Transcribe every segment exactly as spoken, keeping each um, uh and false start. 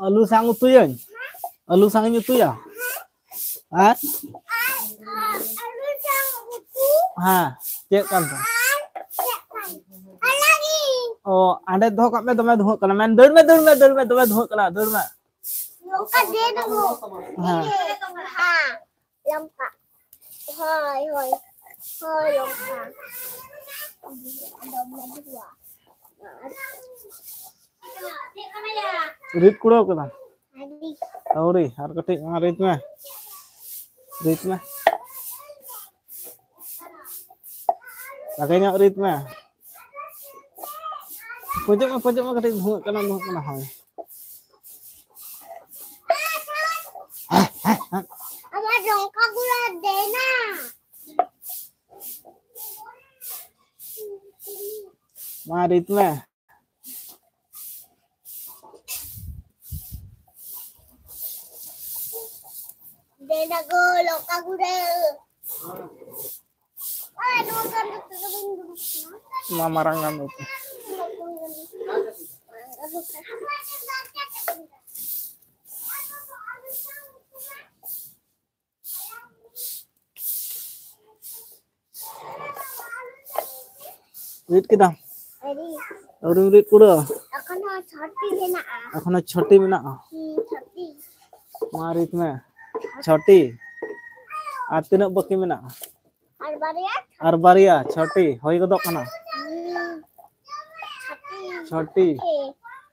ᱟᱹᱞᱩ ᱥᱟᱝ ᱩᱛᱩᱭᱟᱹᱧ? ᱟᱹᱞᱩ ᱥᱟᱝ ᱤᱧ ᱩᱛᱩᱭᱟ? ᱦᱮᱸ? ᱦᱮᱸ, ᱪᱮᱫ ᱠᱟᱱ ᱛᱟᱢ? ᱚ, ᱦᱟᱸᱰᱮ ᱫᱚᱦᱚ ᱠᱟᱜ ᱢᱮ, ᱫᱚᱢᱮ ᱫᱷᱩᱣᱟᱹᱜ ᱠᱟᱱᱟ᱾ ᱢᱮᱱ, ᱫᱟᱹᱲ ᱢᱮ, ᱫᱟᱹᱲ ᱢᱮ, ᱫᱟᱹᱲ ᱢᱮ, ᱫᱚᱢᱮ ᱫᱷᱩᱣᱟᱹᱜ ᱠᱟᱱᱟ, ᱫᱟᱹᱲ ᱢᱮ᱾ ᱱᱚᱝᱠᱟ ᱫᱮ ᱫᱚ᱾ ᱦᱮᱸ᱾ ᱦᱮᱸ, ᱞᱚᱢᱯᱟ᱾ ᱦᱳᱭ, ᱦᱳᱭ᱾ ᱦᱳᱭ, ᱞᱚᱢᱯᱟ᱾ ᱫᱚᱢᱮ ᱫᱷᱩᱣᱟᱹ᱾ ᱨᱤᱫ ᱠᱩᱲᱟᱹᱣ ᱠᱟᱫᱟ? ᱟᱹᱰᱤ᱾ ᱟᱹᱣᱨᱤ, ᱟᱨ ᱠᱟᱹᱴᱤᱡ ᱢᱟ ᱨᱤᱫ ᱢᱮ᱾ ᱨᱤᱫ ᱢᱮ᱾ ᱞᱟᱜᱮ ᱧᱚᱜ ᱨᱤᱫ ᱢᱮ᱾ ᱯᱚᱡᱚᱜ ᱢᱮ, ᱯᱚᱡᱚᱜ ᱢᱮ, ᱠᱟᱹᱴᱤᱡ ᱫᱷᱩᱣᱟᱹᱜ ᱠᱟᱱᱟ, ᱫᱷᱩᱣᱟᱹᱜ ᱠᱟᱱᱟ, ᱦᱳᱭ᱾ ᱟᱢᱟᱜ ᱞᱚᱝᱠᱟ ᱜᱩᱸᱰᱟᱹ ᱫᱮᱱᱟ᱾ ᱢᱟ ᱨᱤᱫ ᱢᱮ᱾ ᱫᱮᱱᱟ ᱜᱚ, ᱞᱚᱝᱠᱟ ᱜᱩᱸᱰᱟᱹ᱾ ᱟᱨ ᱱᱚᱣᱟ ᱜᱟᱱᱰᱳ ᱛᱮᱫᱚ ᱵᱟᱹᱧ ᱫᱩᱲᱩᱵ ᱠᱟᱱᱟ᱾ ᱱᱚᱣᱟ ᱢᱟᱨᱟᱝ ᱜᱟᱱᱰᱳ ᱛᱮ᱾ ᱨᱤᱫ ᱠᱮᱫᱟᱢ? ᱟᱹᱣᱨᱤ᱾ ᱟᱹᱣᱨᱤᱢ ᱨᱤᱫ ᱯᱩᱨᱟᱹᱣᱟ? ᱮᱠᱷᱚᱱᱳ ᱪᱷᱚᱴᱤ ᱢᱮᱱᱟᱜᱼᱟ᱾ ᱮᱠᱷᱚᱱᱳ ᱪᱷᱚᱴᱤ ᱢᱮᱱᱟᱜᱼᱟ? ᱦᱩᱸ, ᱪᱷᱚᱴᱤ᱾ ᱢᱟ ᱨᱤᱫ ᱢᱮ᱾ ᱪᱷᱚᱴᱤ? ᱟᱨ ᱛᱤᱱᱟᱹᱜ ᱵᱟᱹᱠᱤ ᱢᱮᱱᱟᱜᱼᱟ? ᱟᱨ ᱵᱟᱨᱭᱟ? ᱟᱨ ᱵᱟᱨᱭᱟ, ᱪᱷᱚᱴᱤ ᱦᱩᱭ ᱜᱚᱫᱚᱜ ᱠᱟᱱᱟ᱾ ᱦᱩᱸ᱾ ᱪᱷᱚᱴᱤ᱾ ᱪᱷᱚᱴᱤ᱾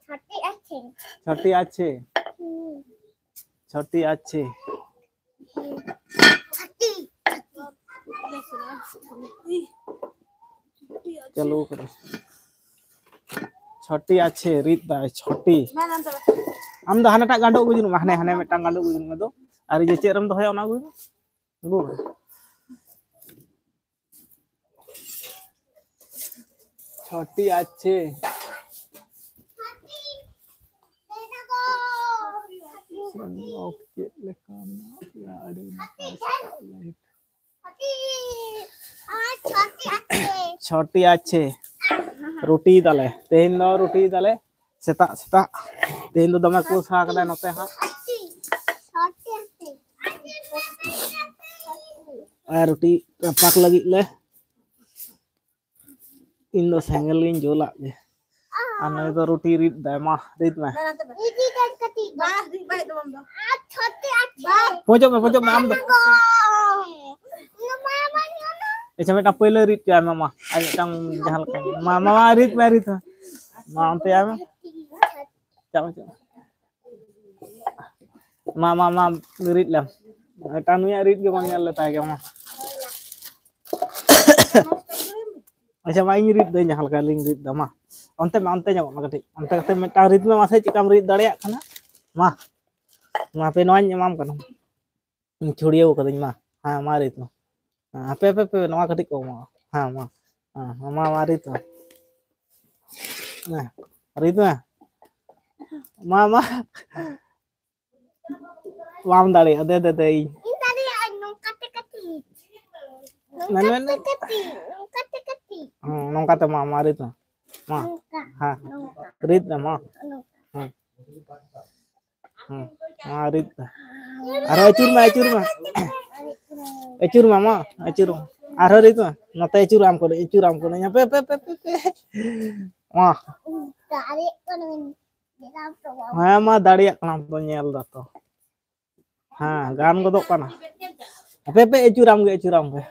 ᱪᱷᱚᱴᱤ ᱟᱪᱷᱮ᱾ ᱪᱷᱚᱴᱤ ᱟᱪᱷᱮ᱾ ᱦᱩᱸ᱾ ᱪᱷᱚᱴᱤ ᱟᱪᱷᱮ᱾ ᱪᱷᱚᱴᱤ᱾ ᱪᱟᱹᱞᱩ ᱠᱟᱫᱟ᱾ ᱪᱷᱚᱴᱤ ᱟᱪᱷᱮ, ᱨᱤᱫ ᱫᱟᱭ, ᱪᱷᱚᱴᱤ᱾ ᱟᱢ ᱫᱚ ᱦᱟᱱᱟᱴᱟᱜ ᱜᱟᱸᱰᱳ ᱟᱹᱜᱩ ᱡᱚᱝ ᱢᱮ, ᱦᱟᱱᱮ, ᱦᱟᱱᱮ ᱢᱤᱫᱴᱟᱝ ᱜᱟᱸᱰᱳ ᱟᱹᱜᱩ ᱡᱚᱝ ᱢᱮ ᱫᱚ᱾ ᱟᱨ ᱤᱭᱟᱹ ᱪᱮᱫ ᱨᱮᱢ ᱫᱚᱦᱚᱭᱟ ᱚᱱᱟ ᱟᱹᱜᱩᱭ ᱢᱮ᱾ ᱟᱹᱜᱩ ᱢᱮ᱾ ᱪᱷᱚᱴᱤ ᱟᱪᱷᱮ᱾ ᱪᱮᱫ ᱞᱮᱠᱟ ᱢᱮᱱᱟᱜ ᱯᱮᱭᱟ? ᱟᱹᱰᱤ ᱱᱟᱯᱟᱭ ᱥᱮᱛᱟᱜ ᱞᱟᱹᱜᱤᱫ᱾ ᱪᱷᱚᱴᱤ ᱟᱪᱷᱮ᱾ ᱨᱩᱴᱤ ᱫᱟᱞᱮ᱾ ᱛᱮᱦᱮᱧ ᱫᱚ ᱨᱩᱴᱤ ᱫᱟᱞᱮ᱾ ᱥᱮᱛᱟᱜ ᱥᱮᱛᱟᱜ ᱛᱮᱦᱮᱧ ᱫᱚ ᱫᱚᱢᱮ ᱠᱩᱣᱟᱹᱥᱟ ᱠᱟᱫᱟᱭ ᱱᱚᱛᱮ ᱦᱟᱸᱜ᱾ ᱟᱨ ᱨᱩᱴᱤ ᱨᱟᱯᱟᱜ ᱞᱟᱹᱜᱤᱫ ᱞᱮ᱾ ᱤᱧ ᱫᱚ ᱥᱮᱸᱜᱮᱞ ᱜᱤᱧ ᱡᱩᱞᱟᱜ ᱜᱮ᱾ ᱟᱨ ᱱᱩᱭ ᱫᱚ ᱨᱩᱴᱤ ᱨᱤᱫ ᱫᱟᱭ, ᱢᱟ ᱨᱤᱫ ᱢᱮ᱾ ᱯᱚᱡᱚᱜ ᱢᱮ, ᱯᱚᱡᱚᱜ ᱢᱮ ᱟᱢ ᱫᱚ᱾ ᱟᱪᱪᱷᱟ, ᱢᱤᱫᱴᱟᱝ ᱯᱟᱹᱭᱞᱟᱹ ᱨᱤᱫ ᱪᱚᱭ ᱢᱮ, ᱢᱟ᱾ ᱟᱨ ᱢᱤᱫᱴᱟᱝ ᱡᱟᱦᱟᱸ ᱞᱮᱠᱟ᱾ ᱢᱟ, ᱢᱟ, ᱢᱟ, ᱨᱤᱫ ᱢᱮ, ᱨᱤᱫ ᱢᱮ᱾ ᱢᱟ, ᱚᱱᱛᱮ ᱟᱭ ᱢᱮ᱾ ᱪᱟᱞᱟᱜ ᱢᱮ, ᱪᱟᱞᱟᱜ ᱢᱮ᱾ ᱢᱟ, ᱢᱟ, ᱢᱟ, ᱨᱤᱫ ᱞᱮᱢ᱾ ᱢᱤᱫᱴᱟᱝ ᱱᱩᱭᱟᱜ ᱨᱤᱫ ᱜᱮ ᱵᱟᱝ ᱧᱮᱞ ᱞᱮᱛᱟᱭ ᱜᱮ, ᱢᱟ᱾ ᱟᱪᱪᱷᱟ, ᱢᱟ, ᱤᱧ ᱨᱤᱫ ᱫᱟᱹᱧ, ᱡᱟᱦᱟᱸ ᱞᱮᱠᱟ ᱞᱤᱧ ᱨᱤᱫ ᱫᱟ, ᱢᱟ᱾ ᱚᱱᱛᱮ ᱢᱟ, ᱚᱱᱛᱮ ᱧᱚᱜᱚᱜ ᱢᱮ ᱠᱟᱹᱴᱤᱡ᱾ ᱚᱱᱛᱮ ᱠᱟᱛᱮ ᱢᱤᱫᱴᱟᱝ ᱨᱤᱫ ᱢᱮ, ᱢᱟᱥᱮ, ᱪᱮᱫᱠᱟᱢ ᱨᱤᱫ ᱫᱟᱲᱮᱭᱟᱜ ᱠᱟᱱᱟ᱾ ᱢᱟ, ᱢᱟ, ᱦᱟᱯᱮ, ᱱᱚᱣᱟᱧ ᱮᱢᱟᱢ ᱠᱟᱱᱟ᱾ ᱤᱧ ᱪᱷᱩᱲᱭᱟᱹᱣ ᱠᱟᱹᱫᱟᱹᱧ, ᱢᱟ᱾ ᱦᱮᱸ, ᱢᱟ, ᱨᱤᱫ ᱢᱮ᱾ ᱦᱮᱸ, ᱦᱟᱯᱮ, ᱦᱟᱯᱮ, ᱦᱟᱯᱮ, ᱱᱚᱣᱟ ᱠᱟᱹᱴᱤᱡ ᱠᱚ ᱮᱢᱚᱜᱼᱟ᱾ ᱦᱮᱸ, ᱢᱟ᱾ ᱦᱮᱸ, ᱢᱟ, ᱢᱟ, ᱨᱤᱫ ᱢᱮ᱾ ᱦᱮᱸ, ᱨᱤᱫ ᱢᱮ᱾ ᱢᱟ, ᱢᱟ᱾ ᱵᱟᱢ ᱫᱟᱲᱮᱭᱟᱜᱼᱟ, ᱫᱮ, ᱫᱮ, ᱫᱮ, ᱤᱧ᱾ ᱤᱧ ᱫᱟᱲᱮᱭᱟᱜᱼᱟ, ᱱᱚᱝᱠᱟ ᱛᱮ ᱠᱟᱹᱴᱤᱡ᱾ ᱢᱮᱱ, ᱢᱮᱱ, ᱢᱮᱱ᱾ ᱱᱚᱝᱠᱟ ᱛᱮ ᱠᱟᱹᱴᱤᱡ, ᱱᱚᱝᱠᱟ ᱛᱮ ᱠᱟᱹᱴᱤᱡ᱾ ᱦᱩᱸ, ᱱᱚᱝᱠᱟ ᱛᱮ ᱢᱟ, ᱢᱟ, ᱨᱤᱫ ᱢᱮ᱾ ᱢᱟ᱾ ᱱᱚᱝᱠᱟ, ᱦᱮᱸ᱾ ᱱᱚᱝᱠᱟ᱾ ᱨᱤᱫ ᱢᱮ, ᱢᱟ᱾ ᱱᱚᱝᱠᱟ᱾ ᱦᱩᱸ᱾ ᱦᱩᱸ, ᱢᱟ, ᱨᱤᱫ ᱢᱮ᱾ ᱟᱨᱦᱚᱸ ᱟᱹᱪᱩᱨ ᱢᱮ, ᱟᱹᱪᱩᱨ ᱢᱮ᱾ ᱟᱹᱪᱩᱨ ᱢᱮ, ᱢᱟ, ᱟᱹᱪᱩᱨ ᱢᱮ᱾ ᱟᱨᱦᱚᱸ ᱨᱤᱫ ᱢᱮ᱾ ᱱᱚᱛᱮ ᱟᱹᱪᱩᱨᱟᱢ ᱠᱟᱹᱱᱟᱹᱧ, ᱟᱹᱪᱩᱨᱟᱢ ᱠᱟᱹᱱᱟᱹᱧ᱾ ᱦᱟᱯᱮ, ᱦᱟᱯᱮ, ᱦᱟᱯᱮ, ᱦᱟᱯᱮ᱾ ᱢᱟ᱾ ᱫᱟᱲᱮᱭᱟᱜ ᱠᱟᱱᱟᱹᱧ᱾ ᱦᱮᱸ, ᱢᱟ, ᱫᱟᱲᱮᱭᱟᱜ ᱠᱟᱱᱟᱢ ᱛᱚ, ᱧᱮᱞ ᱫᱟᱛᱚ᱾ ᱦᱮᱸ, ᱜᱟᱱ ᱜᱚᱫᱚᱜ ᱠᱟᱱᱟ᱾ ᱦᱟᱯᱮ, ᱦᱟᱯᱮ, ᱟᱹᱪᱩᱨᱟᱢ ᱜᱮ, ᱟᱹᱪᱩᱨᱟᱢ ᱜᱮ᱾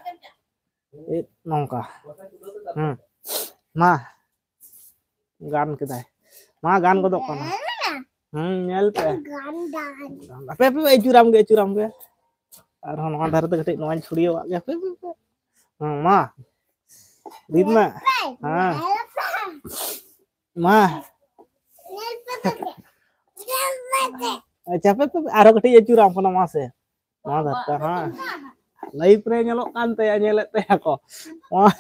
ᱮ, ᱱᱚᱝᱠᱟ᱾ ᱦᱩᱸ᱾ ᱢᱟ᱾ ᱜᱟᱱ ᱠᱮᱫᱟᱭ᱾ ᱢᱟ, ᱜᱟᱱ ᱜᱚᱫᱚᱜ ᱠᱟᱱᱟ᱾ ᱦᱩᱸ, ᱧᱮᱞ ᱯᱮ᱾ ᱦᱟᱯᱮ, ᱦᱟᱯᱮ, ᱟᱹᱪᱩᱨᱟᱢ ᱜᱮ, ᱟᱹᱪᱩᱨᱟᱢ ᱜᱮ᱾ ᱟᱨᱦᱚᱸ ᱱᱚᱣᱟ ᱫᱷᱟᱨᱮ ᱛᱮ ᱠᱟᱹᱴᱤᱡ ᱱᱚᱣᱟᱧ ᱪᱷᱩᱲᱭᱟᱹᱣᱟᱜ ᱜᱮ᱾ ᱦᱟᱯᱮ, ᱦᱟᱯᱮ, ᱦᱟᱯᱮ᱾ ᱦᱩᱸ, ᱢᱟ᱾ ᱨᱤᱫ ᱢᱮ᱾ ᱦᱮᱸ᱾ ᱢᱟ᱾ ᱟᱪᱪᱷᱟ, ᱦᱟᱯᱮ, ᱦᱟᱯᱮ, ᱟᱨᱦᱚᱸ ᱠᱟᱹᱴᱤᱡ ᱟᱹᱪᱩᱨᱟᱢ ᱠᱟᱱᱟ, ᱢᱟᱥᱮ᱾ ᱱᱚᱣᱟ ᱫᱷᱟᱨᱮ, ᱦᱮᱸ᱾ Live ᱨᱮ ᱧᱮᱞᱚᱜ ᱠᱟᱱ ᱛᱟᱭᱟ, ᱧᱮᱞᱮᱫ ᱛᱟᱭᱟ ᱠᱚ᱾ ᱦᱮᱸ,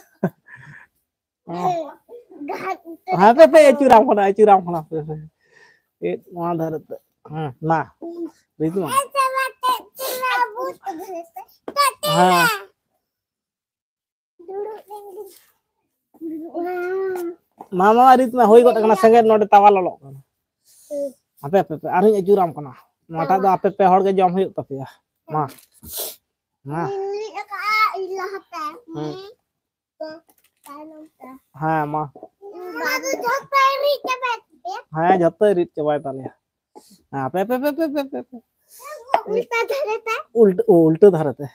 ᱦᱟᱯᱮ, ᱦᱟᱯᱮ, ᱟᱹᱪᱩᱨᱟᱢ ᱠᱟᱱᱟ, ᱟᱹᱪᱩᱨᱟᱢ ᱠᱟᱱᱟ, ᱦᱟᱯᱮ, ᱦᱟᱯᱮ᱾ ᱮ, ᱱᱚᱣᱟ ᱫᱷᱟᱨᱮ ᱛᱮ᱾ ᱦᱮᱸ, ᱢᱟ᱾ ᱨᱤᱫ ᱢᱟ᱾ ᱦᱮᱸ᱾ ᱫᱩᱲᱩᱵ ᱞᱮᱱ ᱜᱤᱧ᱾ ᱫᱩᱲᱩᱵ ᱞᱮᱱ᱾ ᱢᱟ, ᱢᱟ, ᱨᱤᱫ ᱢᱮ, ᱦᱩᱭ ᱜᱚᱫ ᱟᱠᱟᱱᱟ, ᱥᱮᱸᱜᱮᱞ ᱱᱚᱰᱮ ᱛᱟᱣᱟ ᱞᱚᱞᱚᱜ ᱠᱟᱱᱟ᱾ ᱦᱩᱸ᱾ ᱟᱯᱮ, ᱟᱯᱮ, ᱟᱯᱮ, ᱟᱨᱦᱚᱸᱧ ᱟᱹᱪᱩᱨᱟᱢ ᱠᱟᱱᱟ᱾ ᱱᱚᱣᱟᱴᱟᱜ ᱫᱚ ᱟᱯᱮ ᱯᱮ ᱦᱚᱲ ᱜᱮ ᱡᱚᱢ ᱦᱩᱭᱩᱜ ᱛᱟᱯᱮᱭᱟ᱾ ᱢᱟ᱾ ᱢᱟ᱾ ᱤᱧ ᱞᱟᱦᱟᱛᱮ᱾ ᱦᱩᱸ᱾ ᱛᱟᱭᱱᱚᱢ ᱛᱮ᱾ ᱦᱮᱸ, ᱢᱟ᱾ ᱚᱱᱟ ᱫᱚ ᱡᱷᱚᱛᱚᱭ ᱨᱤᱫ ᱪᱟᱵᱟᱭ ᱛᱟᱯᱮᱭᱟ᱾ ᱦᱮᱸ, ᱡᱷᱚᱛᱚᱭ ᱨᱤᱫ ᱪᱟᱵᱟᱭ ᱛᱟᱞᱮᱭᱟ᱾ ᱦᱮᱸ, ᱟᱯᱮ, ᱟᱯᱮ, ᱟᱯᱮ᱾ ᱩᱞᱴᱟᱹ ᱫᱷᱟᱨᱮ ᱛᱮ᱾ ᱩᱞᱴᱟᱹ, ᱳ, ᱩᱞᱴᱟᱹ ᱫᱷᱟᱨᱮ ᱛᱮ᱾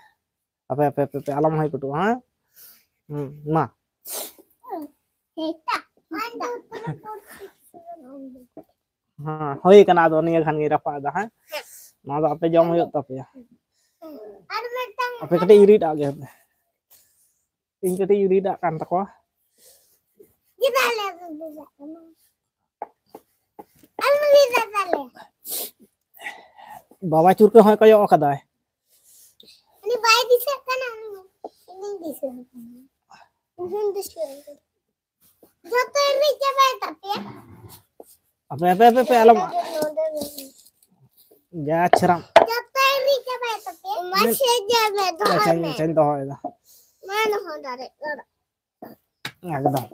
ᱟᱯᱮ, ᱟᱯᱮ, ᱟᱯᱮ, ᱟᱯᱮ, ᱟᱞᱚᱢ ᱦᱚᱭ ᱠᱚᱴᱚᱜᱼᱟ, ᱦᱮᱸ? ᱦᱩᱸ, ᱢᱟ᱾ ᱦᱮᱸ, ᱦᱩᱭ ᱠᱟᱱᱟ, ᱟᱫᱚ ᱱᱤᱭᱟᱹ ᱠᱷᱟᱱ ᱜᱮ ᱨᱟᱯᱟᱜ ᱮᱫᱟ, ᱦᱮᱸ? ᱱᱚᱣᱟ ᱫᱚ ᱟᱯᱮ ᱡᱚᱢ ᱦᱩᱭᱩᱜ ᱛᱟᱯᱮᱭᱟ᱾ ᱟᱨ ᱢᱤᱫᱴᱟᱝ ᱟᱯᱮ ᱠᱟᱹᱴᱤᱡ ᱨᱤᱫ ᱟᱜ ᱜᱮ᱾ ᱤᱧ ᱠᱟᱹᱴᱤᱡ ᱨᱤᱫ ᱟᱜ ᱠᱟᱱ ᱛᱟᱠᱚᱣᱟ᱾ ᱪᱮᱫᱟᱜ ᱞᱮ ᱨᱤᱫ ᱟᱜ ᱠᱟᱱᱟ? ᱟᱞᱚᱢ ᱨᱤᱫ ᱟᱜ ᱛᱟᱞᱮ᱾ ᱵᱟᱵᱟ ᱪᱩᱨᱠᱟᱹ ᱦᱚᱸᱭ ᱠᱚᱭᱚᱜ ᱟᱠᱟᱫᱟᱭ᱾ ᱩᱱᱤ ᱵᱟᱭ ᱫᱤᱥᱟᱹᱜ ᱠᱟᱱᱟ, ᱩᱱᱤ ᱤᱧᱤᱧ ᱫᱤᱥᱟᱹ ᱟᱠᱟᱱᱟ᱾ ᱤᱧᱤᱧ ᱫᱤᱥᱟᱹ ᱟᱠᱟᱱᱟ᱾ ᱡᱚᱛᱚᱭ ᱨᱤᱫ ᱪᱟᱵᱟᱭ ᱛᱟᱯᱮᱭᱟ᱾ ᱟᱯᱮ, ᱟᱯᱮ, ᱟᱯᱮ, ᱟᱯᱮ, ᱟᱞᱚᱢ᱾ ᱱᱚᱰᱮ, ᱱᱚᱰᱮ, ᱱᱚᱰᱮ᱾ ᱡᱟ ᱪᱷᱮᱨᱟᱢ᱾ ᱡᱚᱛᱚᱭ ᱨᱤᱫ ᱪᱟᱵᱟᱭ ᱛᱟᱯᱮᱭᱟ᱾ ᱢᱟᱥᱮ ᱡᱟᱭᱜᱟ ᱫᱚᱦᱚᱭ ᱟᱪᱪᱷᱟᱧ, ᱢᱮ᱾ ᱟᱪᱪᱷᱟᱧ ᱫᱚᱦᱚᱭᱮᱫᱟ᱾ ᱢᱟ ᱫᱚᱦᱚ ᱫᱟᱲᱮᱜ ᱠᱟᱱᱟ᱾ ᱮᱠᱫᱚᱢ᱾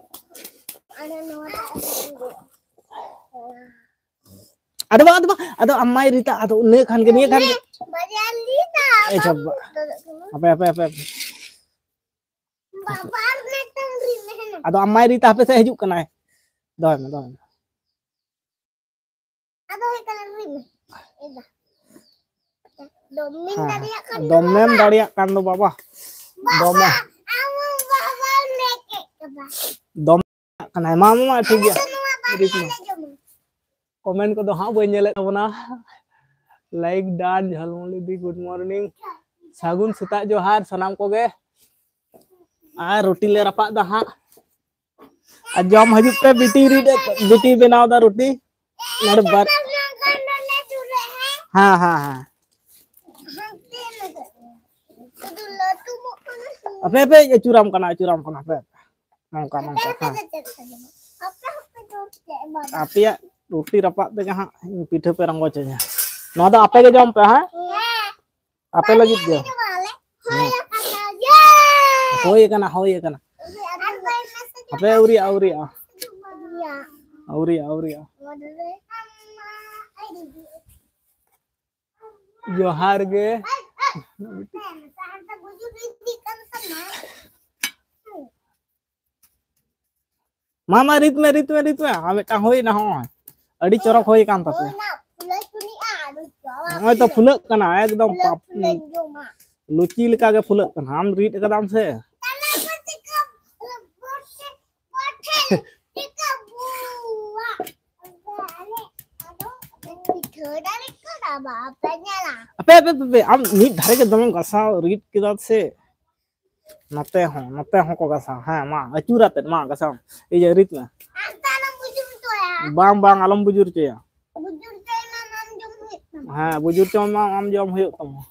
ᱟᱫᱚ ᱱᱚᱣᱟ ᱫᱚ ᱟᱫᱚ ᱵᱟᱝ, ᱟᱫᱚ ᱵᱟᱝ, ᱟᱫᱚ ᱟᱢ ᱢᱟᱭ ᱨᱤᱛᱟ, ᱟᱫᱚ ᱩᱱᱟᱹᱜ ᱠᱷᱟᱱ ᱜᱮ, ᱱᱤᱭᱟᱹ ᱠᱷᱟᱱ ᱜᱮ᱾ ᱵᱟᱨᱭᱟ ᱞᱤᱫᱟ, ᱮᱭ ᱥᱟᱵ ᱵᱟᱝ ᱵᱟ-, ᱩᱛᱟᱹᱨᱚᱜ ᱠᱟᱱᱟ᱾ ᱟᱯᱮ, ᱟᱯᱮ, ᱟᱯᱮ, ᱟᱯᱮ᱾ ᱵᱟᱵᱟ, ᱟᱨ ᱢᱤᱫᱴᱟᱝ ᱨᱤᱫ ᱢᱮ, ᱦᱮᱱᱟ᱾ ᱟᱫᱚ ᱟᱢ ᱢᱟᱭ ᱨᱤᱛᱟ ᱦᱟᱯᱮ ᱥᱮ ᱦᱤᱡᱩᱜ ᱠᱟᱱᱟᱭ᱾ ᱫᱚᱦᱚᱭ ᱢᱮ, ᱫᱚᱦᱚᱭ ᱢᱮ᱾ ᱟᱫᱚ ᱦᱩᱭᱩᱜ ᱠᱟᱱᱟ ᱨᱤᱫ ᱢᱮ᱾ ᱮᱫᱟ᱾ ᱫᱚᱢᱮᱢ ᱦᱮᱸ, ᱦᱮᱸ᱾ ᱫᱟᱲᱮᱭᱟᱜ ᱠᱷᱟᱱ ᱫᱚ ᱫᱚᱢᱮᱢ ᱵᱟᱵᱟ᱾ ᱫᱟᱲᱮᱭᱟᱜ ᱠᱷᱟᱱ ᱫᱚ ᱵᱟᱵᱟ᱾ ᱵᱟᱵᱟ, ᱫᱚᱢᱮ᱾ ᱟᱢ ᱵᱟᱵᱟ ᱞᱮ ᱠᱮᱫ ᱠᱚᱣᱟ᱾ ᱫᱚᱢᱮ ᱠᱟᱱᱟ᱾ ᱢᱟ, ᱢᱟ, ᱢᱟ, ᱴᱷᱤᱠ ᱜᱮᱭᱟ᱾ ᱟᱞᱮ ᱫᱚ ᱱᱚᱣᱟ ᱵᱟᱵᱟ ᱨᱤᱫ ᱢᱮ᱾ ᱞᱮ ᱡᱚᱢᱟ᱾ Comment ᱠᱚᱫᱚ ᱦᱟᱸᱜ ᱵᱟᱹᱧ ᱧᱮᱞᱮᱫ ᱛᱟᱵᱚᱱᱟ᱾ Like done, ᱡᱷᱟᱞᱢᱩᱲᱤ ᱫᱤ, good morning᱾ ᱥᱟᱹᱜᱩᱱ ᱥᱮᱛᱟᱜ ᱡᱚᱦᱟᱨ ᱥᱟᱱᱟᱢ ᱠᱚᱜᱮ᱾ ᱟᱨ ᱨᱩᱴᱤ ᱞᱮ ᱨᱟᱯᱟᱜ ᱫᱟ ᱦᱟᱸᱜ᱾ ᱟᱨ ᱡᱚᱢ ᱦᱤᱡᱩᱜ ᱯᱮ, ᱵᱤᱴᱤ ᱨᱤᱫ, ᱵᱤᱴᱤ ᱵᱮᱱᱟᱣ ᱫᱟ ᱨᱩᱴᱤ᱾ ᱱᱚᱰᱮ ᱵᱟᱨ-, ᱦᱮᱸ, ᱦᱮᱸ, ᱦᱮᱸ᱾ ᱟᱯᱮ, ᱟᱯᱮ, ᱟᱹᱪᱩᱨᱟᱢ ᱠᱟᱱᱟ, ᱟᱹᱪᱩᱨᱟᱢ ᱠᱟᱱᱟ, ᱟᱯᱮ᱾ ᱱᱚᱝᱠᱟ, ᱱᱚᱝᱠᱟ, ᱦᱮᱸ᱾ ᱟᱯᱮᱭᱟᱜ ᱨᱩᱴᱤ ᱨᱟᱯᱟᱜ ᱛᱮᱜᱮ ᱦᱟᱸᱜ ᱤᱧ ᱯᱤᱴᱷᱟᱹ ᱯᱮ ᱨᱚᱝᱜᱚ ᱦᱚᱪᱚᱧᱟ᱾ ᱱᱚᱣᱟ ᱫᱚ ᱟᱯᱮ ᱜᱮ ᱡᱚᱢ ᱯᱮ, ᱦᱮᱸ? ᱟᱯᱮ ᱞᱟᱹᱜᱤᱫ ᱜᱮ᱾ ᱦᱮᱸ᱾ ᱦᱩᱭ ᱟᱠᱟᱱᱟ, ᱦᱩᱭ ᱟᱠᱟᱱᱟ᱾ ᱦᱟᱯᱮ, ᱟᱹᱣᱨᱤᱭᱟᱜᱼᱟ, ᱟᱹᱣᱨᱤᱭᱟᱜᱼᱟ᱾ ᱟᱹᱣᱨᱤᱭᱟ, ᱟᱹᱣᱨᱤᱭᱟ᱾ ᱡᱚᱦᱟᱨ ᱜᱮ᱾ ᱢᱟ, ᱢᱟ, ᱨᱤᱫ ᱢᱮ, ᱨᱤᱫ ᱢᱮ, ᱨᱤᱫ ᱢᱮ᱾ ᱟᱨ ᱢᱤᱫᱴᱟᱝ ᱦᱩᱭ ᱮᱱᱟ, ᱦᱚᱸᱜᱼᱚᱭ᱾ ᱟᱹᱰᱤ ᱪᱚᱨᱚᱠ ᱦᱩᱭ ᱟᱠᱟᱱ ᱛᱟᱯᱮᱭᱟ᱾ ᱱᱚᱜᱼᱚᱭ ᱛᱚ ᱯᱷᱩᱞᱟᱹᱜ ᱠᱟᱱᱟ, ᱮᱠᱫᱚᱢ ᱯᱟᱯ-, ᱞᱩᱪᱤ ᱞᱮᱠᱟ ᱜᱮ ᱯᱷᱩᱞᱟᱹᱜ ᱠᱟᱱᱟ᱾ ᱟᱢ ᱨᱤᱫ ᱟᱠᱟᱫᱟᱢ ᱥᱮ? ᱟᱯᱮ, ᱟᱯᱮ, ᱟᱯᱮ, ᱟᱯᱮ, ᱟᱢ ᱢᱤᱫ ᱫᱷᱟᱨᱮ ᱜᱮ ᱫᱚᱢᱮᱢ ᱜᱟᱥᱟᱣ ᱨᱤᱫ ᱠᱮᱫᱟ ᱥᱮ? ᱱᱚᱛᱮ ᱦᱚᱸ, ᱱᱚᱛᱮ ᱦᱚᱸ ᱠᱚ ᱜᱟᱥᱟᱣ᱾ ᱦᱮᱸ, ᱢᱟ, ᱟᱹᱪᱩᱨ ᱟᱛᱮᱫ, ᱢᱟ, ᱜᱟᱥᱟᱣ᱾ ᱤᱭᱟᱹ, ᱨᱤᱫ ᱢᱮ᱾ ᱟᱢ ᱫᱚ ᱟᱞᱚᱢ ᱵᱩᱡᱩᱨ ᱦᱚᱪᱚᱭᱟ᱾ ᱵᱟᱝ, ᱵᱟᱝ, ᱟᱞᱚᱢ ᱵᱩᱡᱩᱨ ᱦᱚᱪᱚᱭᱟ᱾ ᱵᱩᱡᱩᱨ ᱦᱚᱪᱚᱭ ᱢᱟ, ᱟᱢ ᱡᱚᱢ ᱦᱩᱭᱩᱜ ᱛᱟᱢᱟ᱾ ᱦᱮᱸ, ᱵᱩᱡᱩᱨ ᱦᱚᱪᱚᱭ ᱢᱟ, ᱟᱢ ᱡᱚᱢ ᱦᱩᱭᱩᱜ ᱛᱟᱢᱟ᱾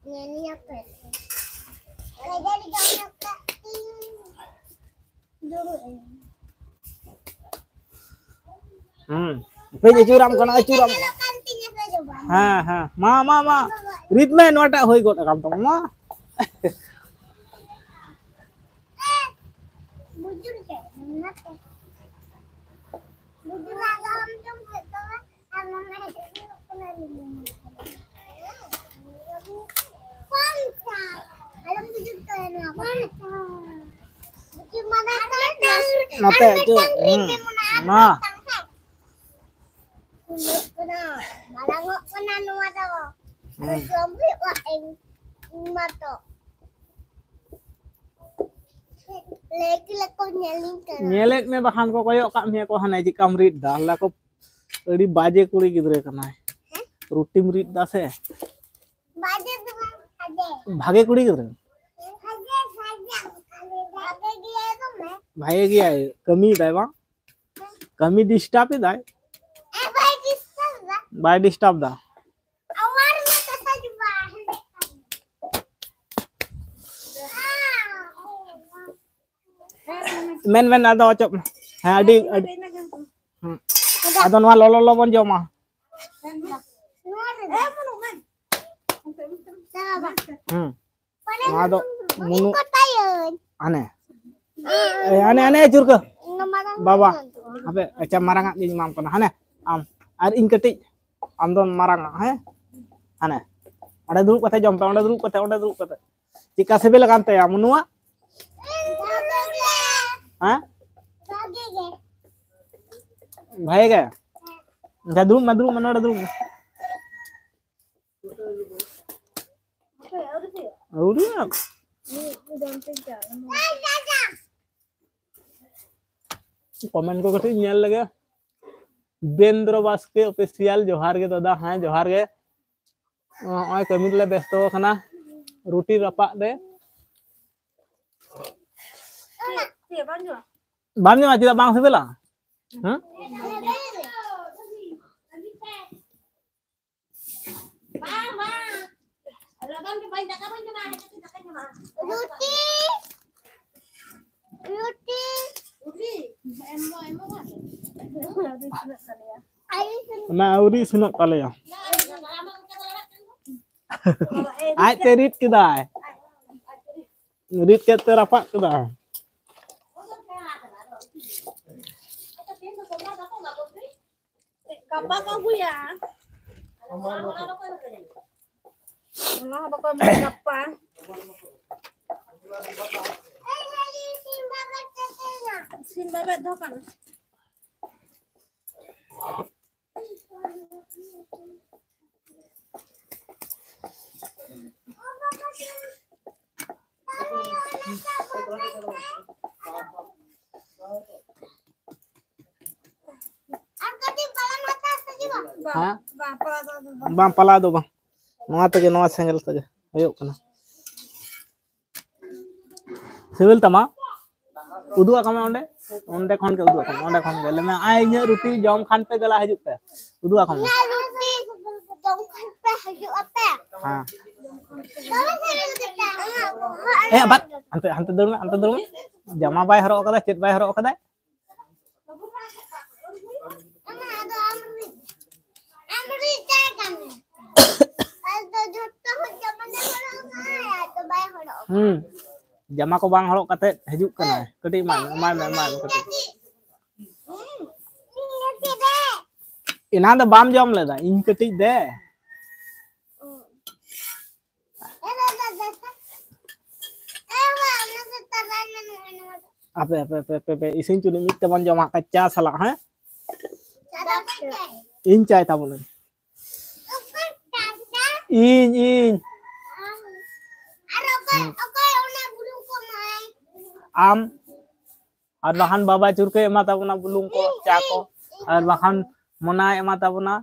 ᱧᱮᱞ ᱧᱟᱯᱮ᱾ ᱠᱟᱡᱟᱲ ᱡᱚᱢ ᱧᱟᱯᱮ᱾ ᱫᱩᱲᱩᱵ ᱮᱱ᱾ ᱦᱩᱸ᱾ ᱦᱟᱯᱮᱧ ᱟᱹᱪᱩᱨᱟᱢ ᱠᱟᱱᱟ, ᱟᱹᱪᱩᱨᱟᱢ᱾ ᱧᱮᱞᱚᱜ ᱠᱟᱱ ᱛᱤᱧᱟ ᱥᱮ ᱵᱟᱝ? ᱦᱮᱸ, ᱦᱮᱸ᱾ ᱢᱟ, ᱢᱟ, ᱢᱟ᱾ ᱨᱤᱫ ᱢᱮ, ᱱᱚᱣᱟᱴᱟᱜ ᱦᱩᱭ ᱜᱚᱫ ᱟᱠᱟᱱ ᱛᱟᱢᱟ, ᱢᱟ᱾ ᱵᱩᱡᱩᱨ ᱪᱮᱫ? ᱚᱱᱟᱛᱮ᱾ ᱵᱩᱡᱩᱨ ᱟᱫᱚ ᱟᱢ ᱡᱚᱢ ᱦᱩᱭᱩᱜ ᱛᱟᱢᱟ᱾ ᱟᱨ ᱢᱟᱢᱟ ᱦᱤᱡᱩᱜ ᱠᱟᱱᱟ᱾ ᱱᱚᱛᱮ ᱦᱤᱡᱩᱜ᱾ ᱦᱩᱸ᱾ ᱢᱟ᱾ ᱯᱷᱩᱞᱟᱹᱜ ᱠᱟᱱᱟ, ᱢᱟᱨᱟᱝᱚᱜ ᱠᱟᱱᱟ ᱱᱚᱣᱟ ᱫᱚ᱾ ᱦᱩᱸ᱾ ᱡᱚᱢ ᱦᱩᱭᱩᱜᱼᱟ ᱤᱧ, ᱤᱧ ᱢᱟᱛᱚ᱾ ᱞᱟᱹᱭ ᱠᱮᱫᱟ ᱠᱚ ᱧᱮᱞᱤᱧ ᱠᱟᱱᱟ᱾ ᱧᱮᱞᱮᱫ ᱢᱮ ᱵᱟᱠᱷᱟᱱ ᱠᱚ ᱠᱚᱭᱚᱜ ᱠᱟᱜ ᱢᱮᱭᱟ ᱠᱚ ᱦᱟᱱᱮ ᱪᱮᱫᱠᱟᱢ ᱨᱤᱫ ᱫᱟ᱾ ᱞᱟᱹᱭ ᱠᱚ ᱟᱹᱰᱤ ᱵᱟᱡᱮ ᱠᱩᱲᱤ ᱜᱤᱫᱽᱨᱟᱹ ᱠᱟᱱᱟᱭ᱾ ᱦᱮᱸ? ᱨᱩᱴᱤᱢ ᱨᱤᱫ ᱫᱟ ᱥᱮ? ᱵᱟᱡᱮ ᱫᱚ ᱵᱟᱝ, ᱵᱷᱟᱜᱮ᱾ ᱵᱷᱟᱜᱮ ᱠᱩᱲᱤ ᱜᱤᱫᱽᱨᱟᱹ? ᱵᱷᱟᱜᱮ, ᱵᱷᱟᱜᱮ, ᱵᱷᱟᱜᱮ ᱜᱮᱭᱟᱭ ᱫᱚᱢᱮ᱾ ᱵᱷᱟᱜᱮ ᱜᱮᱭᱟᱭ, ᱠᱟᱹᱢᱤᱭᱮᱫᱟᱭ ᱵᱟᱝ? ᱠᱟᱹᱢᱤ disturb ᱮᱫᱟᱭ? ᱮ, ᱵᱟᱭ disturb ᱫᱟ᱾ ᱵᱟᱭ disturb ᱫᱟ? ᱟᱣᱟᱨ ᱢᱟ ᱠᱟᱛᱷᱟ ᱜᱮ ᱵᱟᱭ ᱟᱸᱡᱚᱢᱮᱫ ᱠᱟᱱ᱾ ᱢᱮᱱ, ᱢᱮᱱ, ᱟᱫᱚ ᱚᱪᱚᱜ ᱢᱮ᱾ ᱦᱮᱸ, ᱟᱹᱰᱤ, ᱟᱹᱰᱤ, ᱦᱩᱸ᱾ ᱟᱫᱚ ᱱᱚᱣᱟ ᱞᱚᱞᱚ ᱞᱚᱞᱚ ᱵᱚᱱ ᱡᱚᱢᱟ᱾ ᱱᱚᱣᱟ ᱨᱮ᱾ ᱦᱩᱸ᱾ ᱱᱚᱣᱟ ᱫᱚ ᱢᱩᱱᱩ-, ᱦᱟᱱᱮ᱾ ᱮ, ᱦᱟᱱᱮ, ᱦᱟᱱᱮ, ᱪᱩᱨᱠᱟᱹ᱾ ᱵᱟᱵᱟ᱾ ᱦᱟᱯᱮ, ᱟᱪᱪᱷᱟ, ᱢᱟᱨᱟᱝ ᱟᱜ ᱜᱤᱧ ᱮᱢᱟᱢ ᱠᱟᱱᱟ᱾ ᱦᱟᱱᱮ, ᱟᱢ᱾ ᱟᱨ ᱤᱧ ᱠᱟᱹᱴᱤᱡ, ᱟᱢ ᱫᱚ ᱢᱟᱨᱟᱝ ᱟᱜ, ᱦᱮᱸ? ᱦᱟᱱᱮ᱾ ᱚᱸᱰᱮ ᱫᱩᱲᱩᱵ ᱠᱟᱛᱮ ᱡᱚᱢ ᱯᱮ, ᱚᱸᱰᱮ ᱫᱩᱲᱩᱵ ᱠᱟᱛᱮ, ᱚᱸᱰᱮ ᱫᱩᱲᱩᱵ ᱠᱟᱛᱮ᱾ ᱪᱮᱫᱠᱟ ᱥᱤᱵᱤᱞ ᱟᱠᱟᱱ ᱛᱟᱭᱟ ᱢᱩᱱᱩᱣᱟᱜ? ᱦᱮᱸ? ᱵᱷᱟᱜᱮ ᱜᱮ᱾ ᱟᱪᱪᱷᱟ, ᱫᱩᱲᱩᱵ ᱢᱮ, ᱫᱩᱲᱩᱵ ᱢᱮ, ᱱᱚᱰᱮ ᱫᱩᱲᱩᱵ ᱢᱮ᱾ ᱟᱹᱣᱨᱤ᱾ ᱠᱚᱢᱮᱱᱴ ᱠᱚ ᱠᱟᱹᱴᱤᱡ ᱧᱮᱞ ᱞᱮᱜᱮ᱾ ᱵᱮᱱᱫᱨᱚ ᱵᱟᱥᱠᱮ ᱚᱯᱷᱤᱥᱤᱭᱟᱞ, ᱡᱚᱦᱟᱨ ᱜᱮ ᱫᱟᱫᱟ᱾ ᱦᱮᱸ, ᱡᱚᱦᱟᱨ ᱜᱮ᱾ ᱱᱚᱜᱼᱚᱭ ᱠᱟᱹᱢᱤ ᱨᱮᱞᱮ ᱵᱮᱥᱛᱚ ᱟᱠᱟᱱᱟ, ᱨᱩᱴᱤ ᱨᱟᱯᱟᱜ ᱨᱮ᱾ ᱵᱟᱢ ᱧᱟᱢᱟ? ᱪᱮᱫᱟᱜ, ᱵᱟᱝ ᱥᱤᱵᱤᱞᱟ? ᱦᱮᱸ? ᱨᱩᱴᱤ, ᱨᱩᱴᱤ᱾ ᱚᱱᱟ ᱟᱹᱣᱨᱤ ᱤᱥᱤᱱᱚᱜ ᱛᱟᱞᱮᱭᱟ᱾ ᱟᱡᱛᱮ ᱨᱤᱫ ᱠᱮᱫᱟᱭ, ᱨᱤᱫ ᱠᱮᱫ ᱛᱮ ᱨᱟᱯᱟᱜ ᱠᱮᱫᱟᱭ᱾ ᱜᱟᱯᱟ ᱠᱚ ᱟᱹᱜᱩᱭᱟ᱾ ᱚᱱᱟ ᱦᱚᱸ ᱵᱟᱠᱚ ᱮᱢᱚᱜᱼᱟ ᱜᱟᱯᱟ᱾ ᱥᱤᱢ ᱵᱟᱵᱮᱨ ᱫᱚ ᱠᱟᱱᱟ᱾ ᱦᱮᱸ? ᱵᱟᱝ, ᱯᱟᱞᱟ ᱫᱚ ᱵᱟᱝ᱾ ᱱᱚᱣᱟ ᱛᱮᱜᱮ, ᱱᱚᱣᱟ ᱥᱮᱸᱜᱮᱞ ᱛᱮᱜᱮ ᱦᱩᱭᱩᱜ ᱠᱟᱱᱟ᱾ ᱥᱤᱵᱤᱞ ᱛᱟᱢᱟ? ᱩᱫᱩᱜ ᱟᱠᱚ ᱢᱮ ᱚᱸᱰᱮ, ᱚᱸᱰᱮ ᱠᱷᱚᱱ ᱜᱮ ᱩᱫᱩᱜ ᱟᱠᱚ ᱢᱮ, ᱚᱸᱰᱮ ᱠᱷᱚᱱ ᱜᱮ᱾ ᱞᱟᱹᱭ ᱢᱮ, "ᱟᱭ, ᱤᱧᱟᱹᱜ ᱨᱩᱴᱤ ᱡᱚᱢ ᱠᱷᱟᱱ ᱯᱮ, ᱫᱮᱞᱟ ᱦᱤᱡᱩᱜ ᱯᱮ", ᱩᱫᱩᱜ ᱟᱠᱚ ᱢᱮ᱾ ᱤᱧᱟᱹᱜ ᱨᱩᱴᱤ ᱡᱚᱢ ᱠᱷᱟᱱ ᱯᱮ, ᱦᱤᱡᱩᱜ ᱟᱯᱮ᱾ ᱦᱮᱸ᱾ ᱫᱚᱢᱮ ᱥᱤᱵᱤᱞ ᱠᱟᱱᱟ᱾ ᱮ, ᱵᱟᱫ, ᱦᱟᱱᱛᱮ, ᱦᱟᱱᱛᱮ ᱫᱟᱹᱲ ᱢᱮ, ᱦᱟᱱᱛᱮ ᱫᱟᱹᱲ ᱢᱮ᱾ ᱡᱟᱢᱟ ᱵᱟᱭ ᱦᱚᱨᱚᱜ ᱟᱠᱟᱫᱟ, ᱪᱮᱫ ᱵᱟᱭ ᱦᱚᱨᱚᱜ ᱟᱠᱟᱫᱟᱭ? ᱦᱩᱸ᱾ ᱡᱟᱢᱟ ᱠᱚ ᱵᱟᱝ ᱦᱚᱨᱚᱜ ᱠᱟᱛᱮ ᱦᱤᱡᱩᱜ ᱠᱟᱱᱟᱭ᱾ ᱠᱟᱹᱴᱤᱡ ᱮᱢᱟᱭ ᱢᱮ, ᱮᱢᱟᱭ ᱢᱮ, ᱮᱢᱟᱭ ᱢᱮ ᱠᱟᱹᱴᱤᱡ᱾ ᱮᱱᱟᱱ ᱫᱚ ᱵᱟᱢ ᱡᱚᱢ ᱞᱮᱫᱟ, ᱤᱧ ᱠᱟᱹᱴᱤᱡ ᱫᱮ᱾ ᱟᱯᱮ, ᱟᱯᱮ, ᱟᱯᱮ, ᱟᱯᱮ, ᱟᱯᱮ, ᱤᱥᱤᱱ ᱪᱩᱞᱤ ᱢᱤᱫ ᱛᱮᱵᱚᱱ ᱡᱚᱢᱟ, ᱪᱟ ᱥᱟᱞᱟᱜ, ᱦᱮᱸ? ᱤᱧ ᱪᱟᱭ ᱛᱟᱵᱚᱱᱟᱹᱧ᱾ ᱤᱧ, ᱤᱧ᱾ ᱟᱢ᱾ ᱟᱨ ᱵᱟᱠᱷᱟᱱ ᱵᱟᱵᱟ ᱪᱩᱨᱠᱟᱹᱭ ᱮᱢᱟ ᱛᱟᱵᱚᱱᱟ ᱵᱩᱞᱩᱝ ᱠᱚ, ᱪᱟ ᱠᱚ᱾ ᱟᱨ ᱵᱟᱠᱷᱟᱱ ᱢᱚᱱᱟᱭ ᱮᱢᱟ ᱛᱟᱵᱚᱱᱟ᱾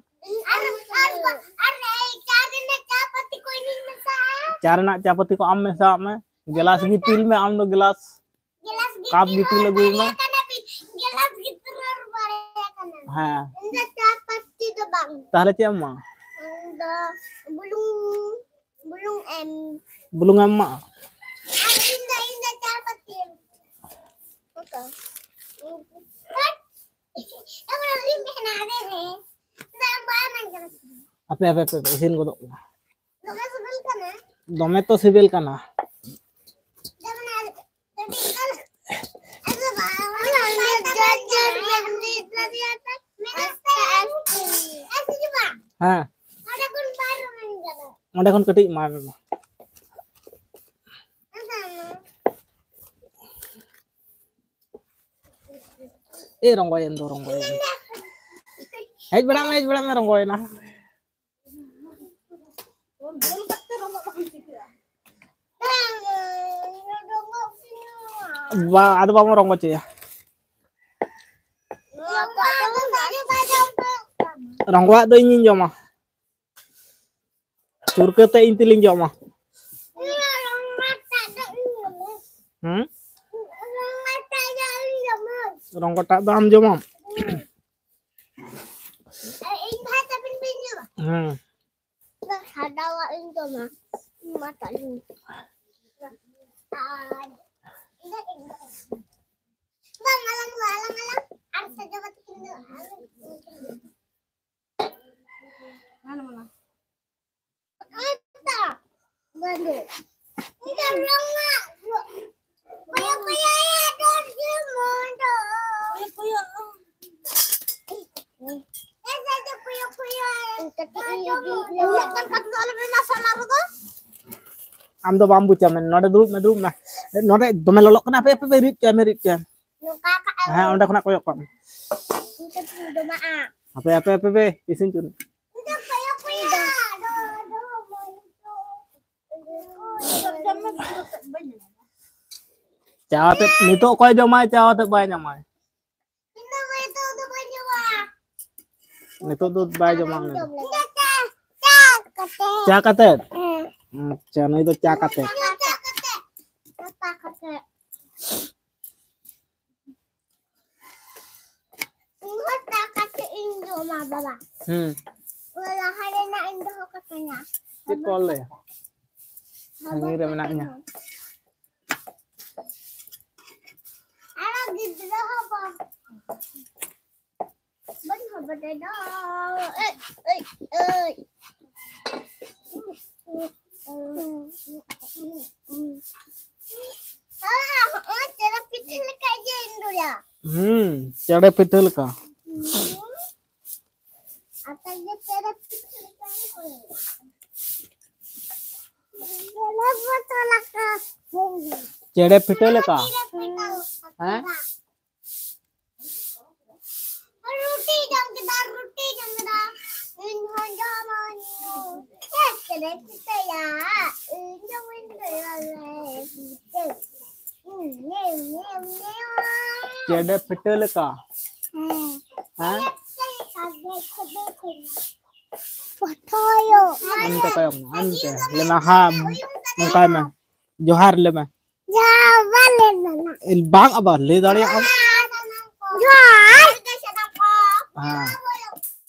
ᱪᱟ ᱨᱮᱱᱟᱜ ᱪᱟ ᱯᱟᱹᱛᱤ ᱠᱚ ᱟᱢ ᱢᱮᱥᱟᱣᱟᱜ ᱢᱮ᱾ ᱜᱮᱞᱟᱥ ᱜᱤᱛᱤᱞ ᱢᱮ, ᱟᱢ ᱫᱚ ᱜᱮᱞᱟᱥ᱾ ᱜᱮᱞᱟᱥ ᱠᱟᱯ ᱜᱤᱛᱤᱞ ᱟᱹᱜᱩᱭ ᱢᱮ᱾ ᱜᱮᱞᱟᱥ ᱜᱤᱛᱤᱞ ᱨᱮ ᱵᱟᱨᱭᱟ ᱠᱟᱱᱟ᱾ ᱦᱮᱸ᱾ ᱤᱧ ᱫᱚ ᱪᱟ ᱯᱟᱹᱛᱤ ᱫᱚ ᱵᱟᱝ᱾ ᱛᱟᱦᱞᱮ ᱪᱮᱫ ᱮᱢ ᱮᱢᱟ? ᱤᱧ ᱫᱚ ᱵᱩᱞᱩᱝ, ᱵᱩᱞᱩᱝ ᱮᱢ᱾ ᱵᱩᱞᱩᱝ ᱮᱢ ᱮᱢᱟ? ᱟᱨ ᱤᱧ ᱫᱚ, ᱤᱧ ᱫᱚ ᱪᱟ ᱯᱟᱹᱛᱤ ᱮᱢ᱾ ᱦᱮᱸ᱾ ᱟᱯᱮ, ᱟᱯᱮ, ᱟᱯᱮ, ᱟᱯᱮ, ᱤᱥᱤᱱ ᱜᱚᱫᱚᱜ ᱠᱟᱱᱟ᱾ ᱫᱚᱢᱮ ᱥᱤᱵᱤᱞ ᱠᱟᱱᱟ᱾ ᱫᱚᱢᱮ ᱛᱚ ᱥᱤᱵᱤᱞ ᱠᱟᱱᱟ᱾ ᱦᱮᱸ᱾ ᱚᱸᱰᱮ ᱠᱷᱚᱱ ᱠᱟᱹᱴᱤᱡ ᱮᱢᱟᱭ ᱢᱮ ᱢᱟ᱾ ᱮ, ᱨᱚᱝᱜᱚᱭᱮᱱ ᱫᱚ, ᱨᱚᱝᱜᱚᱭᱮᱱ᱾ ᱦᱮᱡ ᱵᱟᱲᱟᱜ ᱢᱮ, ᱦᱮᱡ ᱵᱟᱲᱟᱜ ᱢᱮ, ᱨᱚᱝᱜᱚᱭᱮᱱᱟ᱾ ᱵᱟ, ᱟᱫᱚ ᱵᱟᱵᱚᱱ ᱨᱚᱝᱜᱚ ᱦᱚᱪᱚᱭᱟ᱾ ᱨᱚᱝᱜᱚᱣᱟᱜ ᱫᱚ ᱤᱧᱤᱧ ᱡᱚᱢᱟ᱾ ᱪᱩᱨᱠᱟᱹ ᱛᱮ ᱤᱧ ᱛᱮᱞᱤᱧ ᱡᱚᱢᱟ᱾ ᱦᱩᱸ? ᱨᱚᱝᱜᱚᱴᱟᱜ ᱫᱚ ᱟᱢ ᱡᱚᱢᱟᱢ? ᱦᱩᱸ᱾ ᱥᱟᱫᱟᱣᱟᱜ ᱤᱧ ᱡᱚᱢᱟ᱾ ᱢᱟ ᱛᱟᱞᱤᱧ᱾ ᱟᱨ ᱵᱟᱝ, ᱟᱞᱟᱝ ᱫᱚ ᱟᱞᱟᱝ ᱟᱞᱟᱝ ᱟᱨ ᱥᱟᱡᱟᱣ ᱠᱟᱛᱮ ᱠᱤᱱ ᱫᱚ ᱟᱞᱟᱝ᱾ ᱟᱛᱟ᱾ ᱵᱟᱹᱱᱩᱜ᱾ ᱤᱧ ᱫᱚ ᱨᱚᱝᱟ᱾ ᱩᱱᱟᱹᱜ ᱜᱟᱱ ᱠᱟᱛᱮ ᱫᱚ ᱟᱞᱚ ᱯᱮ ᱮᱢᱟ ᱥᱟᱞᱟ ᱨᱮᱫᱚ᱾ ᱟᱢ ᱫᱚ ᱵᱟᱢ ᱵᱩᱡᱟ, ᱢᱮ ᱱᱚᱰᱮ ᱫᱩᱲᱩᱵ ᱢᱮ, ᱫᱩᱲᱩᱵ ᱢᱮ᱾ ᱱᱚᱰᱮ ᱫᱚᱢᱮ ᱞᱚᱞᱚᱜ ᱠᱟᱱᱟ, ᱦᱟᱯᱮ, ᱦᱟᱯᱮ, ᱦᱟᱯᱮ, ᱨᱤᱫ ᱪᱚᱭ ᱢᱮ, ᱨᱤᱫ ᱪᱚᱭ ᱢᱮ᱾ ᱱᱚᱝᱠᱟ ᱠᱟᱜ ᱟᱭ᱾ ᱦᱮᱸ, ᱚᱸᱰᱮ ᱠᱷᱚᱱᱟᱜ ᱠᱚᱭᱚᱜ ᱠᱟᱜ ᱢᱮ᱾ ᱤᱧ ᱫᱚ ᱛᱤᱧ ᱡᱚᱢᱟᱜᱼᱟ᱾ ᱦᱟᱯᱮ, ᱦᱟᱯᱮ, ᱦᱟᱯᱮ, ᱦᱟᱯᱮ, ᱤᱥᱤᱱ ᱪᱩ᱾ ᱤᱧ ᱫᱚ ᱠᱚᱭᱚᱜ ᱠᱚᱭᱚᱜ᱾ ᱪᱟ ᱟᱛᱮ ᱱᱤᱛᱚᱜ ᱚᱠᱚᱭ ᱡᱚᱢᱟᱭ? ᱪᱟ ᱟᱛᱮ ᱵᱟᱭ ᱧᱟᱢᱟᱭ᱾ ᱤᱧ ᱫᱚ ᱱᱤᱛᱚᱜ ᱫᱚ ᱵᱟᱹᱧ ᱡᱚᱢᱟ᱾ ᱱᱤᱛᱚᱜ ᱫᱚ ᱵᱟᱭ ᱡᱚᱢᱟ ᱩᱱᱤ ᱫᱚ᱾ ᱤᱧ ᱫᱚ ᱪᱟ, ᱪᱟ ᱠᱟᱛᱮ᱾ ᱪᱟ ᱠᱟᱛᱮ? ᱦᱮᱸ᱾ ᱟᱪᱪᱷᱟ, ᱱᱩᱭ ᱫᱚ ᱪᱟ ᱠᱟᱛᱮ᱾ ᱪᱟ ᱠᱟᱛᱮ᱾ ᱪᱟ ᱠᱟᱛᱮ᱾ ᱤᱧ ᱦᱚᱸ ᱪᱟ ᱠᱟᱛᱮ ᱤᱧ ᱡᱚᱢᱟ, ᱵᱟᱵᱟ᱾ ᱦᱩᱸ᱾ ᱚᱱᱟ ᱞᱟᱦᱟ ᱨᱮᱱᱟᱜ ᱤᱧ ᱫᱚᱦᱚ ᱠᱟᱛᱟᱧᱟ᱾ ᱪᱮᱫ ᱠᱚ ᱚᱞ ᱞᱮᱭᱟ? ᱥᱟᱺᱜᱤᱧ ᱨᱮ ᱢᱮᱱᱟᱜ ᱤᱧᱟ᱾ ᱟᱨ ᱜᱤᱫᱽᱨᱟᱹ ᱦᱚᱸ ᱵᱟᱝ᱾ ᱵᱟᱹᱧ ᱦᱚᱵᱚᱨ ᱫᱟᱲᱮᱭᱟᱜᱼᱟ᱾ ᱮᱭ, ᱮᱭ, ᱮᱭ᱾ ᱟᱨ ᱦᱚᱸᱜᱼᱚᱭ ᱪᱮᱬᱮ ᱯᱤᱴᱷᱟᱹ ᱞᱮᱠᱟ ᱤᱭᱟᱹ ᱤᱧ ᱫᱚᱭᱟ᱾ ᱦᱩᱸ, ᱪᱮᱬᱮ ᱯᱤᱴᱷᱟᱹ ᱞᱮᱠᱟ᱾ ᱦᱩᱸ᱾ ᱟᱯᱮ ᱜᱮ ᱪᱮᱬᱮ ᱯᱤᱴᱷᱟᱹ ᱞᱮᱠᱟ ᱜᱮ ᱦᱩᱭᱩᱜᱼᱟ᱾ ᱪᱮᱬᱮ ᱯᱤᱴᱷᱟᱹ ᱞᱮᱠᱟ᱾ ᱪᱮᱬᱮ ᱯᱤᱴᱷᱟᱹ ᱞᱮᱠᱟ? ᱦᱮᱸ? ᱨᱩᱴᱤ ᱡᱚᱢ ᱠᱮᱫᱟ, ᱨᱩᱴᱤ ᱡᱚᱢ ᱠᱮᱫᱟ᱾ ᱤᱧ ᱦᱚᱸ ᱡᱚᱢᱟᱹᱧ᱾ ᱪᱮᱫ ᱠᱮᱫᱟᱭ ᱯᱤᱴᱷᱟᱹᱭᱟ? ᱤᱧ ᱡᱚᱢᱟᱹᱧ ᱯᱤᱴᱷᱟᱹ᱾ ᱧᱮᱢ, ᱧᱮᱢ, ᱧᱮᱢ᱾ ᱪᱮᱬᱮ ᱯᱤᱴᱷᱟᱹ ᱞᱮᱠᱟ? ᱦᱮᱸ᱾ ᱦᱮᱸ? ᱯᱟᱴᱷᱟᱭᱚ᱾ ᱟᱢ ᱫᱚ ᱠᱚᱭᱚᱜ ᱢᱮ, ᱟᱢ ᱫᱚ᱾ ᱞᱟᱹᱭ ᱢᱮ, ᱦᱮᱸ, ᱚᱱᱠᱟᱭ ᱢᱮ᱾ ᱡᱚᱦᱟᱨ ᱞᱟᱹᱭ ᱢᱮ᱾ ᱡᱚᱦᱟᱨ ᱵᱟᱞᱮ ᱢᱮᱱᱟ᱾ ᱵᱟᱝ ᱟᱵᱟᱨ ᱞᱟᱹᱭ ᱫᱟᱲᱮᱭᱟᱜ ᱟᱢ? ᱡᱚᱦᱟᱨ᱾ ᱦᱮᱸ᱾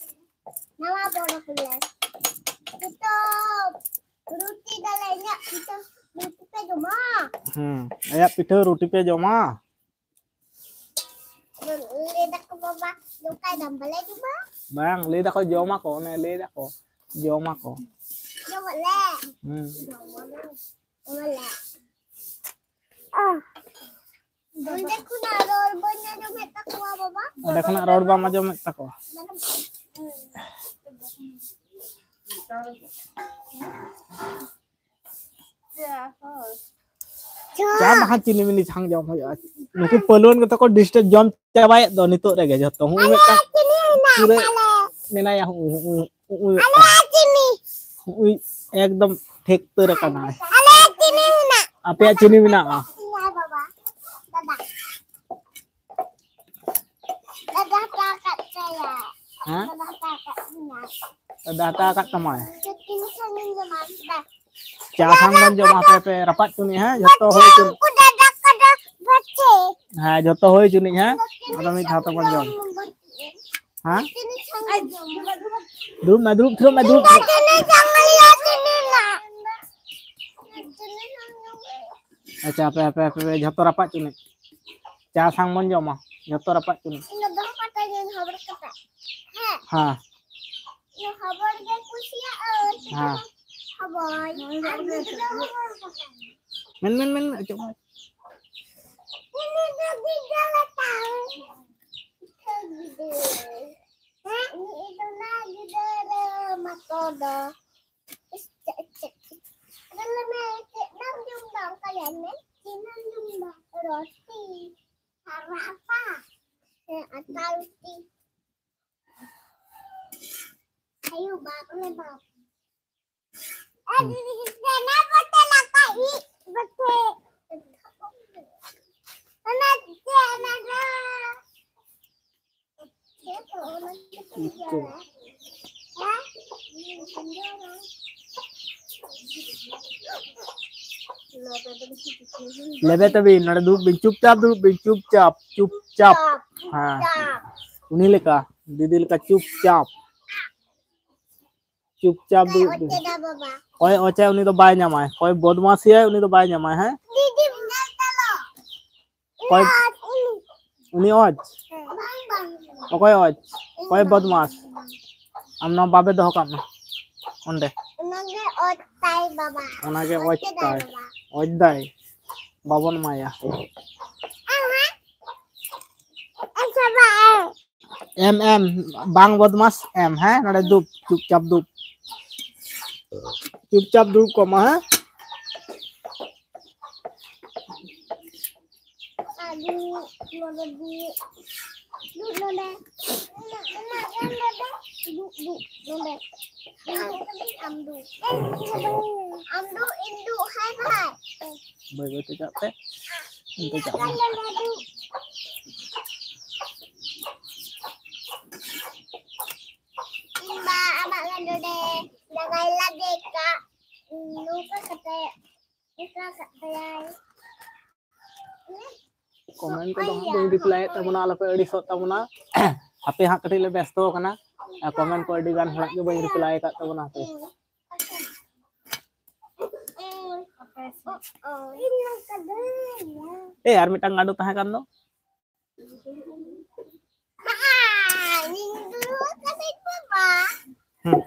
ᱱᱟᱣᱟ ᱵᱚᱲᱚ ᱠᱚᱞᱮ᱾ ᱱᱤᱛᱚᱜ ᱨᱩᱴᱤ ᱫᱟᱞᱮ, ᱤᱧᱟᱜ ᱯᱤᱴᱷᱟᱹ ᱨᱩᱴᱤ ᱯᱮ ᱡᱚᱢᱟ? ᱦᱮᱸ, ᱟᱭᱟᱜ ᱯᱤᱴᱷᱟᱹ ᱨᱩᱴᱤ ᱯᱮ ᱡᱚᱢᱟ? ᱞᱟᱹᱭ ᱫᱟᱠᱚ ᱵᱟᱵᱟ, ᱱᱚᱝᱠᱟᱭ ᱫᱟᱢ ᱵᱟᱞᱮ ᱡᱚᱢᱟ? ᱵᱟᱝ, ᱞᱟᱹᱭ ᱫᱟᱠᱚ ᱡᱚᱢᱟᱠᱚ, ᱚᱱᱮ ᱞᱟᱹᱭ ᱫᱟᱠᱚ ᱡᱚᱢᱟᱠᱚ᱾ ᱡᱚᱢᱟᱞᱮ᱾ ᱦᱩᱸ᱾ ᱡᱚᱢᱟᱞᱮ᱾ ᱚᱸᱰᱮ ᱠᱷᱚᱱᱟᱜ ᱨᱚᱲ ᱵᱟᱹᱧ ᱟᱸᱡᱚᱢᱮᱫ ᱛᱟᱠᱚᱣᱟ, ᱵᱟᱵᱟ᱾ ᱚᱸᱰᱮ ᱠᱷᱚᱱᱟᱜ ᱨᱚᱲ ᱵᱟᱢ ᱟᱸᱡᱚᱢᱮᱫ ᱛᱟᱠᱚᱣᱟ? ᱪᱟ ᱵᱟᱠᱷᱟᱱ ᱪᱤᱱᱤ ᱢᱤᱱᱤ ᱪᱷᱟᱝ ᱡᱚᱢ ᱦᱩᱭᱩᱜᱼᱟ᱾ ᱱᱩᱠᱩ ᱯᱟᱹᱞᱣᱟᱹᱱ ᱠᱚᱛᱮ ᱠᱚ ᱰᱤᱥᱴᱟᱨᱵ, ᱡᱚᱢ ᱪᱟᱵᱟᱭᱮᱫ ᱫᱚ ᱱᱤᱛᱚᱜ ᱨᱮᱜᱮ ᱡᱷᱚᱛᱚ᱾ ᱦᱩᱸ, ᱢᱤᱫᱴᱟᱝ ᱯᱩᱨᱟᱹ ᱢᱮᱱᱟᱭᱟ, ᱦᱩᱸ, ᱦᱩᱸ, ᱦᱩᱸ, ᱦᱩᱸ, ᱦᱩᱸ, ᱮᱠᱫᱚᱢ ᱴᱷᱮᱠ ᱩᱛᱟᱹᱨ ᱟᱠᱟᱱᱟᱭ᱾ ᱟᱯᱮᱭᱟᱜ ᱪᱤᱱᱤ ᱢᱮᱱᱟᱜᱼᱟ? ᱦᱮᱸ? ᱫᱟᱫᱟ ᱦᱟᱛᱟᱣ ᱟᱠᱟᱫ ᱛᱟᱢᱟᱭ᱾ ᱪᱟ ᱥᱟᱝ ᱵᱚᱱ ᱡᱚᱢᱟ, ᱦᱟᱯᱮ ᱯᱮ ᱨᱟᱯᱟᱜ ᱦᱚᱪᱚᱱᱤᱡ, ᱦᱮᱸ? ᱡᱚᱛᱚ ᱦᱩᱭ ᱦᱚᱪᱚᱱᱤᱡ᱾ ᱦᱮᱸ, ᱡᱚᱛᱚ ᱦᱩᱭ ᱦᱚᱪᱚᱱᱤᱡ, ᱦᱮᱸ? ᱟᱫᱚ ᱢᱤᱫ ᱫᱷᱟᱣ ᱛᱮᱵᱚᱱ ᱡᱚᱢ᱾ ᱦᱮᱸ? ᱫᱩᱲᱩᱵ ᱢᱮ, ᱫᱩᱲᱩᱵ ᱛᱷᱤᱨᱚᱜ ᱢᱮ, ᱫᱩᱲᱩᱵ ᱛᱷᱤᱨᱚᱜ᱾ ᱟᱪᱪᱷᱟ, ᱦᱟᱯᱮ, ᱦᱟᱯᱮ, ᱦᱟᱯᱮ, ᱡᱷᱚᱛᱚ ᱨᱟᱯᱟᱜ ᱦᱚᱪᱚᱱᱤᱡ᱾ ᱪᱟ ᱥᱟᱝ ᱵᱚᱱ ᱡᱚᱢᱟ, ᱡᱷᱚᱛᱚ ᱨᱟᱯᱟᱜ ᱦᱚᱪᱚᱱᱤᱡ᱾ ᱤᱧ ᱫᱚ ᱫᱚᱦᱚ ᱠᱟᱛᱮ ᱤᱧ ᱦᱚᱵᱚᱨ ᱠᱟᱛᱮ᱾ ᱦᱮᱸ᱾ ᱦᱮᱸ᱾ ᱤᱧ ᱦᱚᱵᱚᱨ ᱜᱮ ᱠᱩᱥᱤᱭᱟᱜᱼᱟ᱾ ᱦᱮᱸ᱾ ᱦᱚᱵᱚᱨ᱾ ᱟᱨ ᱜᱤᱫᱽᱨᱟᱹ ᱦᱚᱵᱚᱨ ᱠᱟᱛᱮ᱾ ᱢᱮᱱ, ᱢᱮᱱ, ᱢᱮᱱ, ᱚᱪᱚᱜ ᱢᱮ᱾ ᱩᱱᱤ ᱫᱚ ᱜᱤᱫᱽᱨᱟᱹ ᱞᱮᱠᱟ᱾ ᱜᱤᱫᱽᱨᱟᱹ᱾ ᱦᱮᱸ, ᱩᱱᱤ ᱫᱚ ᱚᱱᱟ ᱜᱤᱫᱽᱨᱟᱹ ᱢᱟᱛᱚ ᱫᱚ᱾ ᱤᱥ, ᱪᱮᱫ, ᱪᱮᱫ, ᱪᱮᱫ? ᱟᱫᱚ ᱞᱟᱹᱭ ᱢᱮ, ᱪᱮᱫ ᱵᱟᱢ ᱡᱚᱢ ᱫᱟ? ᱚᱱᱠᱟ ᱞᱟᱹᱭ ᱢᱮ᱾ ᱪᱮᱫ ᱵᱟᱢ ᱡᱚᱢ ᱫᱟ? ᱨᱩᱴᱤ᱾ ᱟᱨ ᱟᱴᱟ᱾ ᱦᱮᱸ, ᱟᱴᱟ ᱨᱩᱴᱤ᱾ ᱟᱭᱳ ᱵᱟᱵ ᱨᱮ ᱵᱟᱵ᱾ ᱦᱩᱸ᱾ ᱟᱨ ᱫᱤᱫᱤ ᱜᱤᱫᱽᱨᱟᱹ ᱵᱚᱛᱮ ᱞᱟᱠᱟ ᱤᱡ ᱵᱚᱛᱮ᱾ ᱚᱱᱟ ᱪᱮᱫ ᱚᱱᱟ ᱫᱚ? ᱤᱠᱳ᱾ ᱞᱮᱵᱮᱫ ᱛᱟᱹᱵᱤᱱ, ᱱᱚᱰᱮ ᱫᱩᱲᱩᱵ ᱵᱤᱱ, ᱪᱩᱯᱪᱟᱯ ᱫᱩᱲᱩᱵ ᱵᱤᱱ, ᱪᱩᱯᱪᱟᱯ, ᱪᱩᱯᱪᱟᱯ᱾ ᱦᱮᱸ᱾ ᱩᱱᱤ ᱞᱮᱠᱟ, ᱫᱤᱫᱤ ᱞᱮᱠᱟ ᱪᱩᱯᱪᱟᱯ᱾ ᱪᱩᱯᱪᱟᱯ ᱫᱩᱲᱩᱵ ᱵᱤᱱ᱾ ᱚᱠᱚᱭ ᱚᱪᱟᱭ, ᱩᱱᱤ ᱫᱚ ᱵᱟᱭ ᱧᱟᱢᱟᱭ᱾ ᱚᱠᱚᱭ ᱵᱚᱫᱢᱟᱥᱤᱭᱟᱭ, ᱩᱱᱤ ᱫᱚ ᱵᱟᱭ ᱧᱟᱢᱟᱭ, ᱦᱮᱸ? ᱚᱠᱚᱭ? ᱩᱱᱤ ᱚᱡᱽ? ᱚᱠᱚᱭ ᱚᱡᱽ? ᱚᱠᱚᱭ ᱵᱚᱫᱢᱟᱥ? ᱟᱢ ᱱᱚᱣᱟ ᱵᱟᱵᱮ ᱫᱚᱦᱚ ᱠᱟᱜ ᱢᱮ ᱚᱸᱰᱮ᱾ ᱚᱱᱟᱜᱮ ᱚᱡᱽ ᱛᱟᱭ ᱵᱟᱵᱟ᱾ ᱚᱱᱟᱜᱮ ᱚᱡᱽ ᱛᱟᱭ᱾ ᱚᱡᱽ ᱫᱟᱭ᱾ ᱵᱟᱵᱚᱱ ᱮᱢᱟᱭᱟ᱾ ᱮᱢ, ᱮᱢ᱾ ᱵᱟᱝ ᱵᱚᱫᱢᱟᱥ, ᱮᱢ, ᱦᱮᱸ? ᱱᱚᱰᱮ ᱫᱩᱵ, ᱪᱩᱯᱪᱟᱯ ᱫᱩᱵ᱾ ᱪᱩᱯᱪᱟᱯ ᱫᱩᱲᱩᱵ ᱠᱚᱜ ᱢᱟ, ᱦᱮᱸ? ᱟᱨ ᱫᱩᱲᱩᱵ ᱱᱚᱰᱮ, ᱫᱩᱲᱩᱵ, ᱫᱩᱲᱩᱵ ᱱᱚᱰᱮ᱾ ᱩᱱᱟᱹᱜ, ᱩᱱᱟᱹᱜ ᱜᱟᱱ ᱱᱚᱰᱮ᱾ ᱫᱩᱲᱩᱵ, ᱫᱩᱲᱩᱵ ᱱᱚᱰᱮ᱾ ᱤᱧ ᱫᱩᱲᱩᱵ ᱠᱟᱹᱫᱟᱹᱧ, ᱟᱢ ᱫᱩᱲᱩᱵ᱾ ᱟᱢ ᱫᱩᱲᱩᱵ, ᱤᱧ ᱫᱩᱲᱩᱵ, ᱦᱟᱭ ᱵᱷᱟᱭ᱾ ᱵᱟᱹᱭ ᱵᱟᱹᱭ ᱛᱮ ᱪᱟᱜ ᱯᱮ᱾ ᱚᱱᱛᱮ ᱪᱟᱜ ᱢᱮ᱾ ᱤᱧ ᱢᱟ ᱟᱢᱟᱜ ᱜᱟᱱᱰᱳ ᱨᱮ ᱡᱟᱸᱜᱟᱭ ᱞᱟᱫᱮ ᱠᱟᱜ, ᱱᱚᱝᱠᱟ ᱠᱟᱛᱮ ᱚᱱᱠᱟ ᱠᱟᱜ ᱛᱟᱭᱟᱭ᱾ ᱠᱚᱢᱮᱱᱴ ᱠᱚᱫᱚ ᱦᱟᱸᱜ ᱵᱟᱹᱧ ᱨᱤᱯᱞᱟᱭᱮᱫ ᱛᱟᱵᱚᱱᱟ, ᱟᱞᱚᱯᱮ ᱟᱹᱲᱤᱥᱚᱜ ᱛᱟᱵᱚᱱᱟ᱾ ᱦᱟᱯᱮ ᱦᱟᱸᱜ ᱠᱟᱹᱴᱤᱡ ᱞᱮ ᱵᱮᱥᱛᱚ ᱟᱠᱟᱱᱟ᱾ ᱟᱨ ᱠᱚᱢᱮᱱᱴ ᱠᱚ ᱟᱹᱰᱤ ᱜᱟᱱ ᱦᱚᱲᱟᱜ ᱜᱮ ᱵᱟᱹᱧ ᱨᱤᱯᱞᱟᱭ ᱟᱠᱟᱫ ᱛᱟᱵᱚᱱᱟ ᱦᱟᱯᱮ᱾ ᱮ, ᱟᱨ ᱢᱤᱫᱴᱟᱝ ᱜᱟᱸᱰᱳ ᱛᱟᱦᱮᱸ ᱠᱟᱱ ᱫᱚ᱾ ᱦᱩᱸ᱾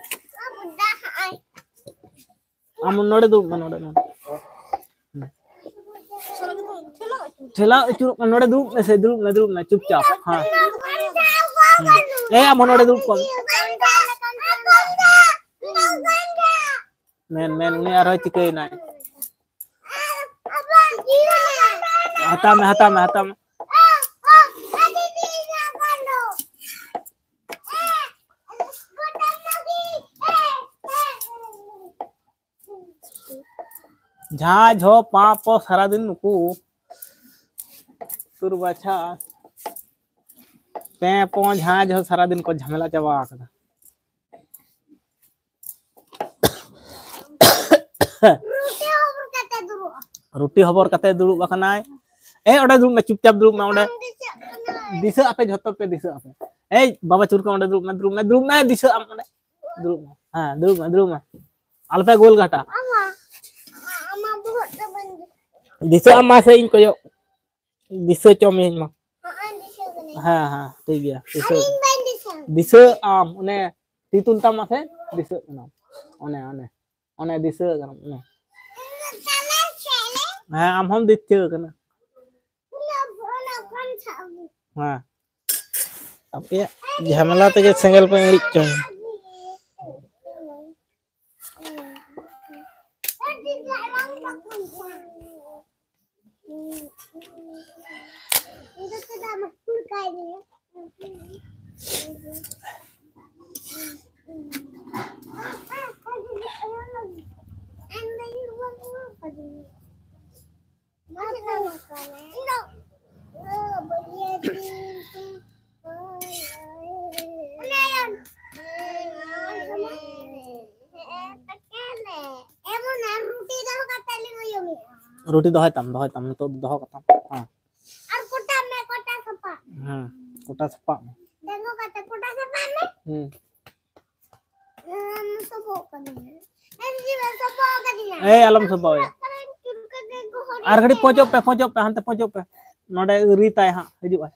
ᱟᱢ ᱱᱚᱰᱮ ᱫᱩᱲᱩᱵ ᱢᱮ, ᱱᱚᱰᱮ, ᱱᱚᱰᱮ᱾ ᱦᱩᱸ᱾ ᱴᱷᱮᱞᱟᱣ ᱟᱹᱪᱩᱨᱚᱜ ᱠᱟᱱᱟ, ᱱᱚᱰᱮ ᱫᱩᱲᱩᱵ ᱢᱮᱥᱮ, ᱫᱩᱲᱩᱵ ᱢᱮ, ᱫᱩᱲᱩᱵ ᱢᱮ, ᱪᱩᱯᱪᱟᱯ᱾ ᱦᱮᱸ᱾ ᱦᱩᱸ᱾ ᱮ, ᱟᱢ ᱦᱚᱸ ᱱᱚᱰᱮ ᱫᱩᱲᱩᱵ ᱠᱚᱜ ᱢᱮ᱾ ᱢᱮᱱ, ᱢᱮᱱ, ᱩᱱᱤ ᱟᱨᱦᱚᱸᱭ ᱪᱤᱠᱟᱹᱭᱮᱱᱟᱭ? ᱦᱟᱛᱟᱣ ᱢᱮ, ᱦᱟᱛᱟᱣ ᱢᱮ, ᱦᱟᱛᱟᱣ ᱢᱮ᱾ ᱡᱷᱟᱸ ᱡᱷᱚ ᱯᱟᱸ ᱯᱚ ᱥᱟᱨᱟᱫᱤᱱ ᱱᱩᱠᱩ ᱛᱩᱨ ᱵᱟᱪᱷᱟ ᱯᱮᱸ ᱯᱚᱸ ᱡᱷᱟᱸ ᱡᱷᱚ ᱥᱟᱨᱟᱫᱤᱱ ᱠᱚ ᱡᱷᱟᱢᱮᱞᱟ ᱪᱟᱵᱟ ᱟᱠᱟᱫᱟ᱾ ᱨᱩᱴᱤ ᱦᱚᱵᱚᱨ ᱠᱟᱛᱮ ᱫᱩᱲᱩᱵ ᱟᱠᱟᱱᱟᱭ᱾ ᱨᱩᱴᱤ ᱦᱚᱵᱚᱨ ᱠᱟᱛᱮ ᱫᱩᱲᱩᱵ ᱟᱠᱟᱱᱟᱭ᱾ ᱮ, ᱚᱸᱰᱮ ᱫᱩᱲᱩᱵ ᱢᱮ, ᱪᱩᱯᱪᱟᱯ ᱫᱩᱲᱩᱵ ᱢᱮ ᱚᱸᱰᱮ᱾ ᱫᱤᱥᱟᱹᱜ ᱟᱯᱮ, ᱡᱷᱚᱛᱚ ᱯᱮ ᱫᱤᱥᱟᱹᱜ ᱟᱯᱮ᱾ ᱮᱭ ᱵᱟᱵᱟ ᱪᱩᱨᱠᱟ, ᱚᱸᱰᱮ ᱫᱩᱲᱩᱵ ᱢᱮ, ᱫᱩᱲᱩᱵ ᱢᱮ, ᱫᱩᱲᱩᱵ ᱢᱮ, ᱫᱤᱥᱟᱹᱜ ᱟᱢ ᱚᱸᱰᱮ᱾ ᱫᱩᱲᱩᱵ ᱢᱮ᱾ ᱦᱮᱸ, ᱫᱩᱲᱩᱵ ᱢᱮ, ᱫᱩᱲᱩᱵ ᱢᱮ᱾ ᱟᱞᱚᱯᱮ ᱜᱳᱞ ᱜᱷᱟᱴᱟ᱾ ᱟᱢᱟ, ᱟᱢᱟᱜ ᱵᱚᱦᱚᱜ ᱫᱚ ᱵᱟᱹᱧ ᱫᱤᱥᱟᱹᱜ ᱟᱢ ᱢᱟᱥᱮ, ᱤᱧ ᱠᱚᱭᱚᱜ᱾ ᱫᱤᱥᱟᱹ ᱦᱚᱪᱚ ᱢᱤᱭᱟᱹᱧ ᱢᱟ᱾ ᱦᱚᱸᱜᱼᱚᱭ ᱫᱤᱥᱟᱹ ᱠᱟᱹᱱᱟᱹᱧ᱾ ᱦᱮᱸ, ᱦᱮᱸ, ᱴᱷᱤᱠ ᱜᱮᱭᱟ᱾ ᱫᱤᱥᱟᱹ᱾ ᱟᱨ ᱤᱧ ᱵᱟᱹᱧ ᱫᱤᱥᱟᱹ᱾ ᱫᱤᱥᱟᱹ ᱟᱢ, ᱚᱱᱮ ᱛᱤ ᱛᱩᱞ ᱛᱟᱢ ᱢᱟᱥᱮ, ᱫᱤᱥᱟᱹᱜ ᱠᱟᱱᱟᱢ᱾ ᱚᱱᱮ, ᱚᱱᱮ, ᱚᱱᱮ ᱫᱤᱥᱟᱹ ᱠᱟᱱᱟᱢ, ᱚᱱᱮ᱾ ᱤᱧ ᱫᱚ ᱛᱟᱞᱟ ᱥᱮᱫ ᱨᱮ᱾ ᱦᱮᱸ, ᱟᱢ ᱦᱚᱸᱢ ᱫᱤᱥᱟᱹ ᱠᱟᱱᱟ᱾ ᱚᱱᱟ, ᱚᱱᱟ ᱠᱷᱚᱱ ᱥᱟᱵ ᱟᱹᱜᱩ᱾ ᱦᱮᱸ᱾ ᱟᱯᱮᱭᱟᱜ ᱡᱷᱟᱢᱮᱞᱟ ᱛᱮᱜᱮ ᱥᱮᱸᱜᱮᱞ ᱯᱮ ᱤᱬᱤᱡ ᱪᱚᱝ᱾ ᱨᱩᱴᱤ ᱫᱚᱦᱚᱭ ᱛᱟᱢ, ᱫᱚᱦᱚᱭ ᱛᱟᱢ, ᱱᱤᱛᱚᱜ ᱫᱚᱦᱚ ᱠᱟᱛᱟᱢ᱾ ᱦᱮᱸ᱾ ᱟᱨ ᱠᱚᱴᱟ ᱢᱮ, ᱠᱚᱴᱟ ᱥᱟᱯᱟ᱾ ᱦᱮᱸ, ᱠᱚᱴᱟ ᱥᱟᱯᱟᱜ ᱢᱮ᱾ ᱫᱮᱸᱜᱚ ᱠᱟᱛᱮ ᱠᱚᱴᱟ ᱥᱟᱯᱟ ᱢᱮ᱾ ᱦᱩᱸ᱾ ᱟᱢ ᱥᱚᱵᱚᱜ ᱠᱟᱹᱫᱤᱧᱟ᱾ ᱮᱢ ᱡᱤᱣᱤ ᱥᱚᱵᱚᱜ ᱠᱟᱹᱫᱤᱧᱟ᱾ ᱮᱭ, ᱟᱞᱚᱢ ᱥᱚᱵᱚᱜ ᱟᱭᱟ᱾ ᱟᱨ ᱜᱷᱟᱹᱲᱤᱡ ᱯᱚᱪᱚᱜ ᱯᱮ, ᱯᱚᱪᱚᱜ ᱯᱮ, ᱦᱟᱱᱛᱮ ᱯᱚᱪᱚᱜ ᱯᱮ᱾ ᱱᱚᱰᱮ ᱨᱤᱛᱟᱭ ᱦᱟᱸᱜ ᱦᱤᱡᱩᱜ ᱟᱭ᱾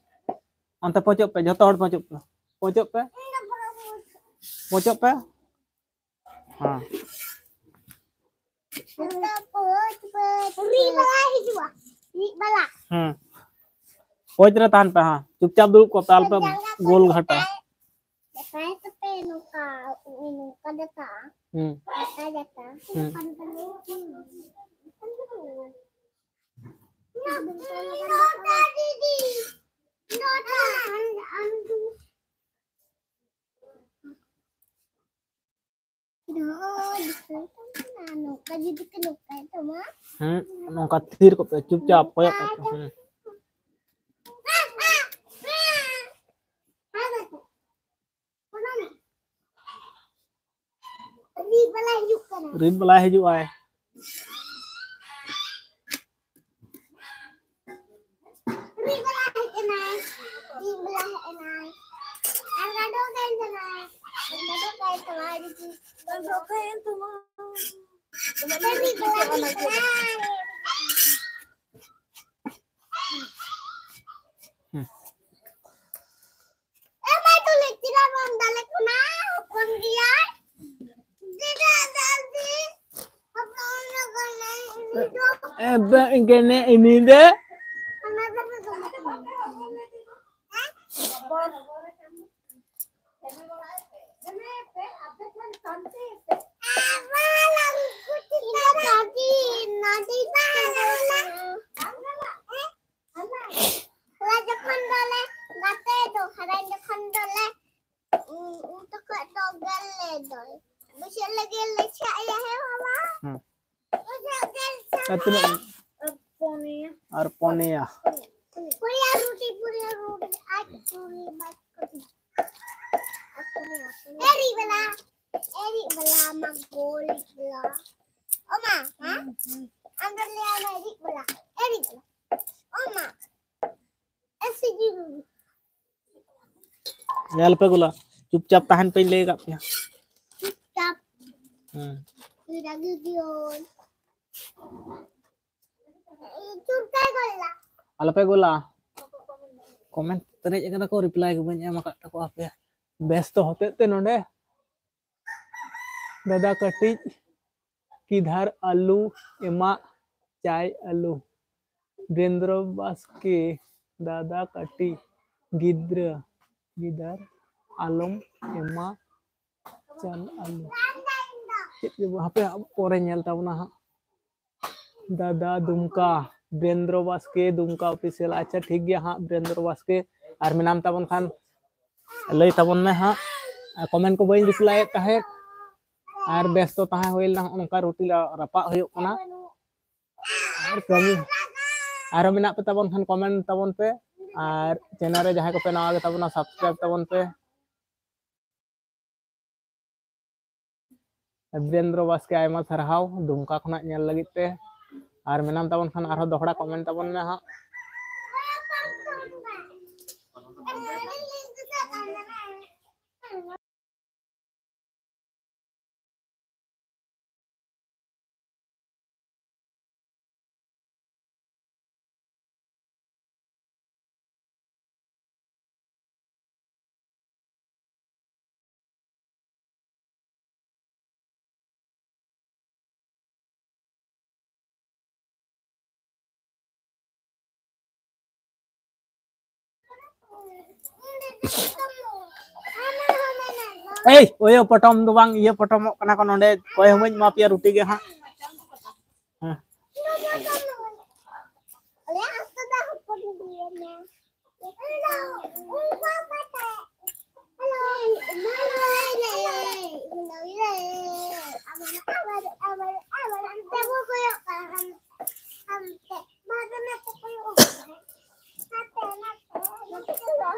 ᱚᱱᱛᱮ ᱯᱚᱪᱚᱜ ᱯᱮ, ᱡᱷᱚᱛᱚ ᱦᱚᱲ ᱯᱚᱪᱚᱜ ᱯᱮ᱾ ᱯᱚᱪᱚᱜ ᱯᱮ᱾ ᱯᱚᱪᱚᱜ ᱯᱮ᱾ ᱦᱮᱸ᱾ ᱨᱤᱫ ᱵᱟᱞᱟ ᱦᱤᱡᱩᱜᱼᱟ᱾ ᱨᱤᱫ ᱵᱟᱞᱟ᱾ ᱦᱮᱸ᱾ ᱯᱚᱪ ᱨᱮ ᱛᱟᱦᱮᱱ ᱯᱮ, ᱦᱮᱸ᱾ ᱪᱩᱯᱪᱟᱯ ᱫᱩᱲᱩᱵ ᱠᱚᱜ ᱯᱮ, ᱟᱞᱚᱯᱮ ᱜᱳᱞ ᱜᱷᱟᱴᱟ᱾ ᱫᱟᱠᱟᱭ ᱛᱟᱯᱮ ᱱᱚᱝᱠᱟ, ᱱᱚᱝᱠᱟ ᱫᱟᱠᱟ᱾ ᱦᱩᱸ᱾ ᱫᱟᱠᱟ ᱫᱟᱠᱟ᱾ ᱦᱩᱸ᱾ ᱱᱚᱰᱟ ᱫᱤᱫᱤ, ᱱᱚᱰᱟ᱾ ᱱᱚᱰᱟ ᱫᱤᱫᱤ, ᱱᱚᱝᱠᱟ ᱡᱩᱫᱤ ᱠᱚ ᱱᱚᱝᱠᱟᱭ ᱛᱟᱢᱟ᱾ ᱦᱩᱸ, ᱱᱚᱝᱠᱟ ᱛᱷᱤᱨ ᱠᱚᱜ ᱯᱮ, ᱪᱩᱯᱪᱟᱯ ᱠᱚᱭᱚᱜ ᱠᱚᱜ ᱯᱮ᱾ ᱦᱩᱸ᱾ ᱨᱤᱫ ᱵᱟᱞᱟ ᱦᱤᱡᱩᱜ ᱠᱟᱱᱟ᱾ ᱨᱤᱫ ᱵᱟᱞᱟ ᱦᱤᱡᱩᱜ ᱟᱭ᱾ ᱨᱤᱫ ᱵᱟᱞᱟ ᱦᱮᱡ ᱮᱱᱟᱭ᱾ ᱨᱤᱫ ᱵᱟᱞᱟ ᱦᱮᱡ ᱮᱱᱟᱭ᱾ ᱟᱨ ᱜᱟᱰᱚ ᱠᱟᱭ ᱠᱟᱱᱟᱭ᱾ ᱜᱟᱰᱚ ᱠᱟᱭ ᱠᱟᱱᱟᱭ᱾ ᱜᱟᱰᱚ ᱠᱟᱭ ᱠᱟᱱᱟᱭ᱾ ᱨᱤᱫ ᱵᱟᱞᱟ ᱦᱮᱡ ᱮᱱᱟᱭ᱾ ᱦᱩᱸ᱾ ᱮ ᱢᱟᱹᱭ, ᱛᱩᱞᱤ ᱪᱮᱫᱟᱜ ᱵᱟᱢ ᱫᱟᱞᱮ ᱠᱟᱱᱟ? ᱦᱚᱯᱚᱱ ᱜᱮᱭᱟᱭ᱾ ᱪᱮᱫᱟᱜ ᱫᱟᱞ ᱫᱤᱧ? ᱦᱚᱯᱚᱱ ᱠᱟᱱᱟᱭ ᱩᱱᱤ ᱫᱚ᱾ ᱮ ᱵᱮ-, ᱜᱮᱱᱮ ᱤᱱᱤ ᱫᱮ᱾ ᱚᱱᱟ ᱫᱚ ᱵᱟᱝ ᱠᱟᱱᱟ᱾ ᱦᱮᱸ? ᱟᱵᱟᱨ ᱩᱱᱠᱩ ᱪᱮᱫᱟᱜ ᱫᱟᱞ ᱫᱤᱧ? ᱱᱚᱰᱤ ᱵᱟᱝ ᱠᱟᱱᱟ᱾ ᱦᱚᱞᱟ ᱡᱚᱠᱷᱚᱱ ᱫᱚᱞᱮ ᱵᱩᱡᱷᱟᱹᱜ ᱞᱟᱹᱜᱤᱫ ᱞᱮ ᱪᱷᱟᱜ ᱮᱭᱟ, ᱦᱮᱸ ᱵᱟᱵᱟ? ᱦᱩᱸ᱾ ᱵᱩᱡᱷᱟᱹᱜ ᱜᱮ ᱟᱨ ᱛᱤᱱᱟᱹᱜ? ᱟᱨ ᱯᱚᱱᱮᱭᱟ᱾ ᱯᱩᱱᱭᱟ ᱨᱩᱴᱤ, ᱯᱩᱱᱭᱟ ᱨᱩᱴᱤ, ᱟᱨ ᱯᱩᱱᱭᱟ ᱵᱟᱥᱠᱮ᱾ ᱮᱨᱤ ᱵᱟᱞᱟ, ᱮᱨᱤ ᱵᱟᱞᱟ, ᱢᱟ ᱜᱳᱞᱤ ᱵᱟᱞᱟ᱾ ᱚ ᱢᱟ, ᱦᱮᱸ? ᱟᱢ ᱫᱚ ᱞᱟᱹᱭ ᱢᱮ ᱮᱨᱤ ᱵᱟᱞᱟ, ᱮᱨᱤ ᱵᱟᱞᱟ᱾ ᱚ ᱢᱟ᱾ ᱮᱥᱤ ᱡᱤ ᱵᱟᱵᱩ᱾ ᱧᱮᱞ ᱯᱮ ᱜᱩᱞᱟ, ᱪᱩᱯᱪᱟᱯ ᱛᱟᱦᱮᱱ ᱯᱮᱧ ᱞᱟᱹᱭ ᱟᱠᱟᱫ ᱯᱮᱭᱟ᱾ ᱪᱩᱯᱪᱟᱯ᱾ ᱦᱩᱸ᱾ ᱨᱟᱹᱜᱤ ᱜᱤᱭᱟᱹᱧ᱾ ᱪᱩᱯᱪᱟᱯ ᱜᱩᱞᱟ᱾ ᱟᱞᱚᱯᱮ ᱜᱩᱞᱟ᱾ ᱠᱚᱢᱮᱱᱴ ᱯᱮᱨᱮᱡ ᱟᱠᱟᱫᱟ ᱠᱚ, ᱨᱤᱯᱞᱟᱭ ᱜᱮ ᱵᱟᱹᱧ ᱮᱢ ᱟᱠᱟᱫ ᱛᱟᱠᱚᱣᱟ ᱦᱟᱯᱮ᱾ ᱵᱮᱥᱛᱚ ᱦᱚᱛᱮᱡ ᱛᱮ ᱱᱚᱰᱮ ᱫᱟᱫᱟ ᱠᱟᱹᱴᱤᱡ ᱠᱤᱫᱷᱟᱨ ᱟᱞᱩ ᱮᱢᱟ ᱪᱟᱭ ᱟᱞᱩ᱾ ᱵᱤᱨᱮᱱᱫᱨᱚ ᱵᱟᱥᱠᱮ, ᱫᱟᱫᱟ ᱠᱟᱹᱴᱤᱡ ᱜᱤᱫᱽᱨᱟᱹ ᱜᱤᱫᱟᱹᱨ ᱟᱞᱚᱢ ᱮᱢᱟ ᱪᱟᱞ ᱟᱞᱩ᱾ ᱪᱮᱫ ᱜᱮ ᱵᱟᱝ, ᱦᱟᱯᱮ ᱯᱚᱨᱮ ᱧᱮᱞ ᱛᱟᱵᱚᱱᱟ ᱦᱟᱸᱜ᱾ ᱫᱟᱫᱟ ᱫᱩᱢᱠᱟ, ᱵᱤᱨᱮᱱᱫᱨᱚ ᱵᱟᱥᱠᱮ, ᱫᱩᱢᱠᱟ ᱚᱯᱷᱤᱥᱤᱭᱟᱞ᱾ ᱟᱪᱪᱷᱟ, ᱴᱷᱤᱠ ᱜᱮᱭᱟ ᱦᱟᱸᱜ, ᱵᱤᱨᱮᱱᱫᱨᱚ ᱵᱟᱥᱠᱮ, ᱟᱨ ᱢᱮᱱᱟᱢ ᱛᱟᱵᱚᱱ ᱠᱷᱟᱱ ᱞᱟᱹᱭ ᱛᱟᱵᱚᱱ ᱢᱮ ᱦᱟᱸᱜ᱾ ᱠᱚᱢᱮᱱᱴ ᱠᱚ ᱵᱟᱹᱧ ᱨᱤᱯᱞᱟᱭᱮᱫ ᱛᱟᱦᱮᱸᱫ, ᱟᱨ ᱵᱮᱥᱛᱚ ᱛᱟᱦᱮᱸ ᱦᱩᱭ ᱞᱮᱱᱟ, ᱦᱚᱸᱜᱼᱚ ᱱᱚᱝᱠᱟ ᱨᱩᱴᱤ ᱨᱟᱯᱟᱜ ᱦᱩᱭᱩᱜ ᱠᱟᱱᱟ᱾ ᱟᱨ ᱠᱟᱹᱢᱤ ᱟᱨᱚ ᱢᱮᱱᱟᱜ ᱯᱮ ᱛᱟᱵᱚᱱ ᱠᱷᱟᱱ ᱠᱚᱢᱮᱱᱴ ᱛᱟᱵᱚᱱ ᱯᱮ, ᱟᱨ ᱪᱮᱱᱮᱞ ᱨᱮ ᱡᱟᱦᱟᱸᱭ ᱠᱚᱯᱮ ᱱᱟᱣᱟ ᱜᱮ ᱛᱟᱵᱚᱱᱟ, ᱥᱟᱵᱥᱠᱨᱟᱭᱤᱵ ᱛᱟᱵᱚᱱ ᱯᱮ᱾ ᱵᱤᱨᱮᱱᱫᱨᱚ ᱵᱟᱥᱠᱮ, ᱟᱭᱢᱟ ᱥᱟᱨᱦᱟᱣ ᱫᱩᱢᱠᱟ ᱠᱷᱚᱱᱟᱜ ᱧᱮᱞ ᱞᱟᱹᱜᱤᱫ ᱛᱮ᱾ ᱟᱨ ᱢᱮᱱᱟᱢ ᱛᱟᱵᱚᱱ ᱠᱷᱟᱱ ᱟᱨᱦᱚᱸ ᱫᱚᱦᱲᱟ ᱠᱚᱢᱮᱱᱴ ᱛᱟᱵᱚᱱ ᱢᱮ ᱦᱟᱸᱜ᱾ ᱮᱭ, ᱚᱭᱳ ᱯᱚᱴᱚᱢ ᱫᱚ ᱵᱟᱝ, ᱤᱭᱟᱹ ᱯᱚᱴᱚᱢᱚᱜ ᱠᱟᱱᱟ ᱠᱚ ᱱᱚᱰᱮ᱾ ᱚᱠᱚᱭ ᱦᱚᱸ ᱵᱟᱹᱧ ᱮᱢᱟ ᱯᱮᱭᱟ ᱨᱩᱴᱤ ᱜᱮ ᱦᱟᱸᱜ᱾ ᱦᱮᱸ᱾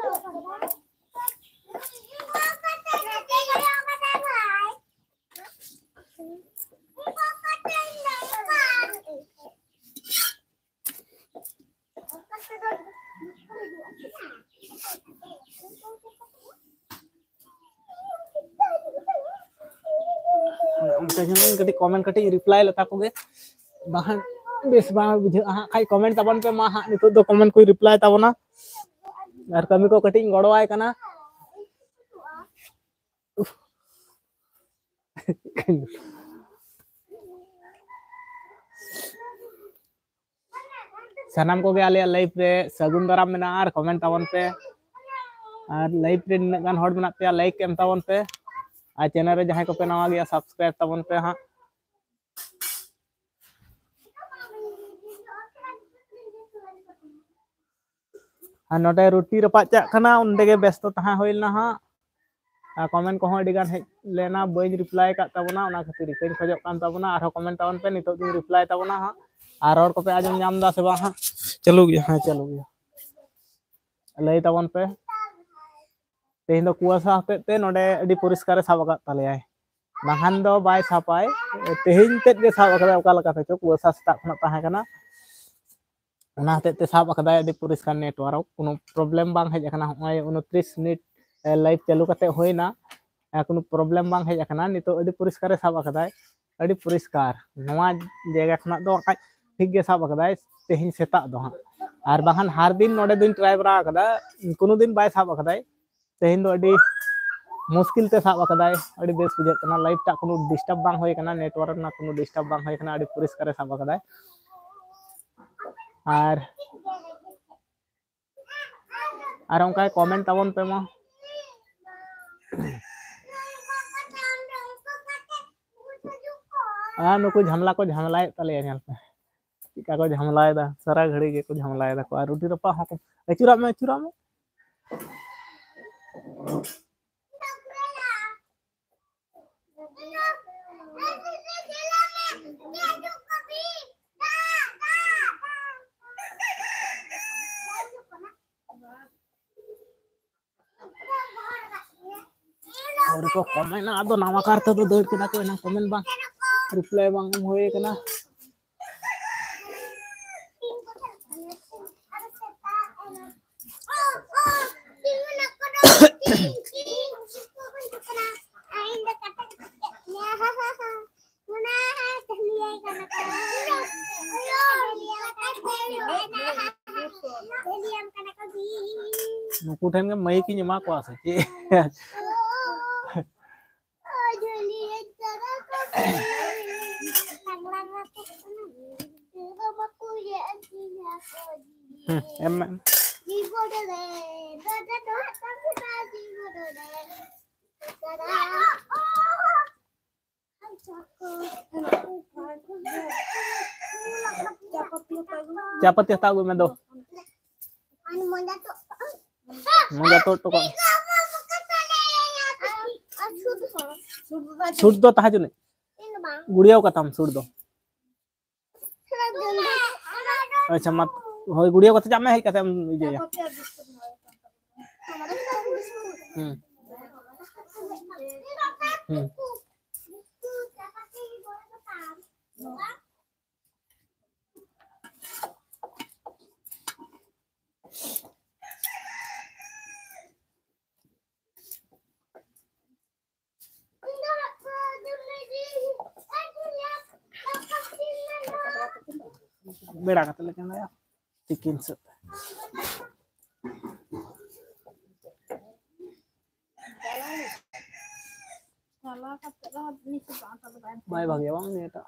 ᱚᱱᱠᱟ ᱧᱮᱞ ᱠᱟᱹᱴᱤᱡ comment ᱠᱟᱹᱴᱤᱡ reply ᱞᱮᱛᱟ ᱠᱚᱜᱮ, ᱵᱟᱠᱷᱟᱱ ᱵᱮᱥ ᱵᱟᱝ ᱵᱩᱡᱷᱟᱹᱜᱼᱟ ᱦᱟᱸᱜ᱾ ᱠᱷᱟᱡ comment ᱛᱟᱵᱚᱱ ᱯᱮ ᱢᱟ ᱦᱟᱸᱜ, ᱱᱤᱛᱚᱜ ᱫᱚ comment ᱠᱚ reply ᱛᱟᱵᱚᱱᱟ, ᱟᱨ ᱠᱟᱹᱢᱤ ᱠᱚ ᱠᱟᱹᱴᱤᱡ ᱤᱧ ᱜᱚᱲᱚᱣᱟᱭ ᱠᱟᱱᱟ᱾ ᱥᱟᱱᱟᱢ ᱠᱚᱜᱮ ᱟᱞᱮᱭᱟᱜ live ᱨᱮ ᱥᱟᱹᱜᱩᱱ ᱫᱟᱨᱟᱢ ᱢᱮᱱᱟᱜᱼᱟ, ᱟᱨ comment ᱛᱟᱵᱚᱱ ᱯᱮ, ᱟᱨ live ᱨᱮ ᱱᱤᱱᱟᱹᱜ ᱜᱟᱱ ᱦᱚᱲ ᱢᱮᱱᱟᱜ ᱯᱮᱭᱟ, like ᱮᱢ ᱛᱟᱵᱚᱱ ᱯᱮ, ᱟᱨ channel ᱨᱮ ᱡᱟᱦᱟᱸᱭ ᱠᱚᱯᱮ ᱱᱟᱣᱟ ᱜᱮᱭᱟ subscribe ᱛᱟᱵᱚᱱ ᱯᱮ ᱦᱟᱸᱜ᱾ ᱟᱨ ᱱᱚᱰᱮ ᱨᱩᱴᱤ ᱨᱟᱯᱟᱜ ᱪᱟᱜ ᱠᱟᱱᱟ, ᱚᱸᱰᱮ ᱜᱮ ᱵᱮᱥᱛᱚ ᱛᱟᱦᱮᱸ ᱦᱩᱭ ᱞᱮᱱᱟ ᱦᱟᱸᱜ᱾ ᱟᱨ comment ᱠᱚᱦᱚᱸ ᱟᱹᱰᱤ ᱜᱟᱱ ᱦᱮᱡ ᱞᱮᱱᱟ, ᱵᱟᱹᱧ reply ᱟᱠᱟᱫ ᱛᱟᱵᱚᱱᱟ, ᱚᱱᱟ ᱠᱷᱟᱹᱛᱤᱨ ᱤᱠᱟᱹᱧ ᱠᱷᱚᱡᱚᱜ ᱠᱟᱱ ᱛᱟᱵᱚᱱᱟ᱾ ᱟᱨᱦᱚᱸ comment ᱛᱟᱵᱚᱱ ᱯᱮ, ᱱᱤᱛᱚᱜ ᱫᱚᱧ reply ᱛᱟᱵᱚᱱᱟ ᱦᱟᱸᱜ᱾ ᱟᱨ ᱨᱚᱲ ᱠᱚᱯᱮ ᱟᱸᱡᱚᱢ ᱧᱟᱢ ᱮᱫᱟ ᱥᱮ ᱵᱟᱝ ᱦᱟᱸᱜ? ᱪᱟᱹᱞᱩ ᱜᱮᱭᱟ, ᱦᱮᱸ ᱪᱟᱹᱞᱩ ᱜᱮᱭᱟ, ᱞᱟᱹᱭ ᱛᱟᱵᱚᱱ ᱯᱮ᱾ ᱛᱮᱦᱮᱧ ᱫᱚ ᱠᱩᱣᱟᱹᱥᱟ ᱦᱚᱛᱮᱡ ᱛᱮ ᱱᱚᱰᱮ ᱟᱹᱰᱤ ᱯᱚᱨᱤᱥᱠᱟᱨᱮ ᱥᱟᱵ ᱟᱠᱟᱫ ᱛᱟᱞᱮᱭᱟᱭ᱾ ᱵᱟᱠᱷᱟᱱ ᱫᱚ ᱵᱟᱭ ᱥᱟᱯᱟᱭ, ᱛᱮᱦᱮᱧ ᱛᱮᱫ ᱜᱮ ᱥᱟᱵ ᱟᱠᱟᱫᱟᱭ᱾ ᱚᱠᱟ ᱞᱮᱠᱟ ᱛᱮᱪᱚ ᱠᱩᱣᱟᱹᱥᱟ ᱥᱮᱛᱟᱜ ᱠᱷᱚᱱᱟᱜ ᱛᱟᱦᱮᱸ ᱠᱟᱱᱟ, ᱚᱱᱟ ᱦᱚᱛᱮᱡ ᱛᱮ ᱥᱟᱵ ᱟᱠᱟᱫᱟᱭ᱾ ᱟᱹᱰᱤ ᱯᱚᱨᱤᱥᱠᱟᱨ network, ᱠᱳᱱᱳ problem ᱵᱟᱝ ᱦᱮᱡ ᱟᱠᱟᱱᱟ᱾ ᱱᱚᱜᱼᱚᱭ ᱩᱱᱛᱨᱤᱥ ᱢᱤᱱᱤᱴ live ᱪᱟᱹᱞᱩ ᱠᱟᱛᱮ ᱦᱩᱭᱱᱟ, ᱠᱳᱱᱳ problem ᱵᱟᱝ ᱦᱮᱡ ᱟᱠᱟᱱᱟ᱾ ᱱᱤᱛᱚᱜ ᱟᱹᱰᱤ ᱯᱚᱨᱤᱥᱠᱟᱨᱮ ᱥᱟᱵ ᱟᱠᱟᱫᱟᱭ, ᱟᱹᱰᱤ ᱯᱚᱨᱤᱥᱠᱟᱨ᱾ ᱱᱚᱣᱟ ᱡᱟᱭᱜᱟ ᱠᱷᱚᱱᱟᱜ ᱫᱚ ᱟᱡ ᱴᱷᱤᱠ ᱜᱮ ᱥᱟᱵ ᱟᱠᱟᱫᱟᱭ ᱛᱮᱦᱮᱧ ᱥᱮᱛᱟᱜ ᱫᱚ ᱦᱟᱸᱜ, ᱟᱨ ᱵᱟᱠᱷᱟᱱ ᱦᱟᱨ ᱫᱤᱱ ᱱᱚᱰᱮ ᱫᱚᱧ try ᱵᱟᱲᱟ ᱟᱠᱟᱫᱟ, ᱠᱳᱱᱳ ᱫᱤᱱ ᱵᱟᱭ ᱥᱟᱵ ᱟᱠᱟᱫᱟᱭ᱾ ᱛᱮᱦᱮᱧ ᱫᱚ ᱟᱹᱰᱤ ᱢᱩᱥᱠᱤᱞ ᱛᱮ ᱥᱟᱵ ᱟᱠᱟᱫᱟᱭ, ᱟᱹᱰᱤ ᱵᱮᱥ ᱵᱩᱡᱷᱟᱹᱜ ᱠᱟᱱᱟ᱾ Live ᱴᱟᱜ ᱠᱳᱱᱳ disturb ᱵᱟᱝ ᱦᱩᱭ ᱟᱠᱟᱱᱟ, network ᱨᱮᱱᱟᱜ ᱠᱳᱱᱳ disturb ᱵᱟᱝ ᱦᱩᱭ ᱟᱠᱟᱱᱟ, ᱟᱹᱰᱤ ᱯᱚᱨᱤᱥᱠᱟᱨᱮ ᱥᱟᱵ ᱟᱠᱟᱫᱟᱭ᱾ ᱟᱨ ᱟᱨ ᱚᱱᱠᱟ comment ᱛᱟᱵᱚᱱ ᱯᱮ ᱢᱟ᱾ ᱟᱨ ᱱᱩᱠᱩ ᱡᱷᱟᱢᱞᱟ ᱠᱚ ᱡᱷᱟᱢᱞᱟᱭᱮᱫ ᱛᱟᱞᱮᱭᱟ, ᱧᱮᱞ ᱯᱮ ᱪᱮᱫᱠᱟ ᱠᱚ ᱡᱷᱟᱢᱞᱟᱭᱮᱫᱟ, ᱥᱟᱨᱟ ᱜᱷᱟᱹᱲᱤ ᱜᱮᱠᱚ ᱡᱷᱟᱢᱞᱟᱭᱮᱫᱟ ᱠᱚ᱾ ᱟᱨ ᱨᱩᱴᱤ ᱨᱟᱯᱟᱜ ᱦᱚᱸᱠᱚ ᱟᱹᱪᱩᱨᱟᱜ ᱢᱮ, ᱟᱹᱪᱩᱨᱟᱜ ᱢᱮ᱾ ᱟᱹᱣᱨᱤ ᱠᱚ ᱠᱚᱢᱮᱱᱟ, ᱟᱫᱚ ᱱᱟᱣᱟ ᱠᱟᱨ ᱛᱮᱫᱚ ᱫᱟᱹᱲ ᱠᱮᱫᱟ ᱠᱚ, ᱮᱱᱟᱝ ᱠᱚᱢᱮᱱ ᱵᱟᱝ, ᱨᱤᱯᱞᱟᱭ ᱵᱟᱝ ᱮᱢ ᱦᱩᱭ ᱠᱟᱱᱟ᱾ ᱱᱩᱠᱩ ᱴᱷᱮᱱ ᱜᱮ ᱢᱟᱭᱤᱠ ᱤᱧ ᱮᱢᱟ ᱠᱚᱣᱟ ᱥᱮ ᱪᱮᱫ? ᱦᱩᱸ, ᱮᱢ ᱢᱮ᱾ ᱪᱟ ᱯᱟᱹᱛᱤ ᱦᱟᱛᱟᱣ ᱟᱹᱜᱩᱭ ᱢᱮ ᱫᱚ᱾ ᱢᱚᱡᱟ ᱛᱩᱫ ᱦᱚᱴᱚ ᱠᱟᱜ ᱢᱮ᱾ ᱥᱩᱴ ᱫᱚ ᱛᱟᱦᱮᱸ ᱦᱚᱪᱚᱱᱤᱡ᱾ ᱜᱩᱲᱤᱭᱟᱹᱣ ᱠᱟᱛᱟᱢ ᱥᱩᱴ ᱫᱚ᱾ ᱟᱪᱪᱷᱟ, ᱢᱟ, ᱦᱳᱭ, ᱜᱩᱲᱤᱭᱟᱹᱣ ᱠᱟᱛᱮ ᱪᱟᱜ ᱢᱮ, ᱦᱮᱡ ᱠᱟᱛᱮ ᱮᱢ ᱤᱭᱟᱹᱭᱟ᱾ ᱦᱩᱸ᱾ ᱦᱩᱸ᱾ ᱵᱮᱲᱟ ᱠᱟᱛᱮ ᱞᱮ ᱪᱚᱸᱫᱟᱭᱟ, ᱛᱤᱠᱤᱱ ᱥᱮᱫ᱾ ᱵᱟᱭ ᱵᱷᱟᱜᱮᱭᱟ ᱵᱟᱝ ᱱᱤᱭᱟᱹᱴᱟᱜ?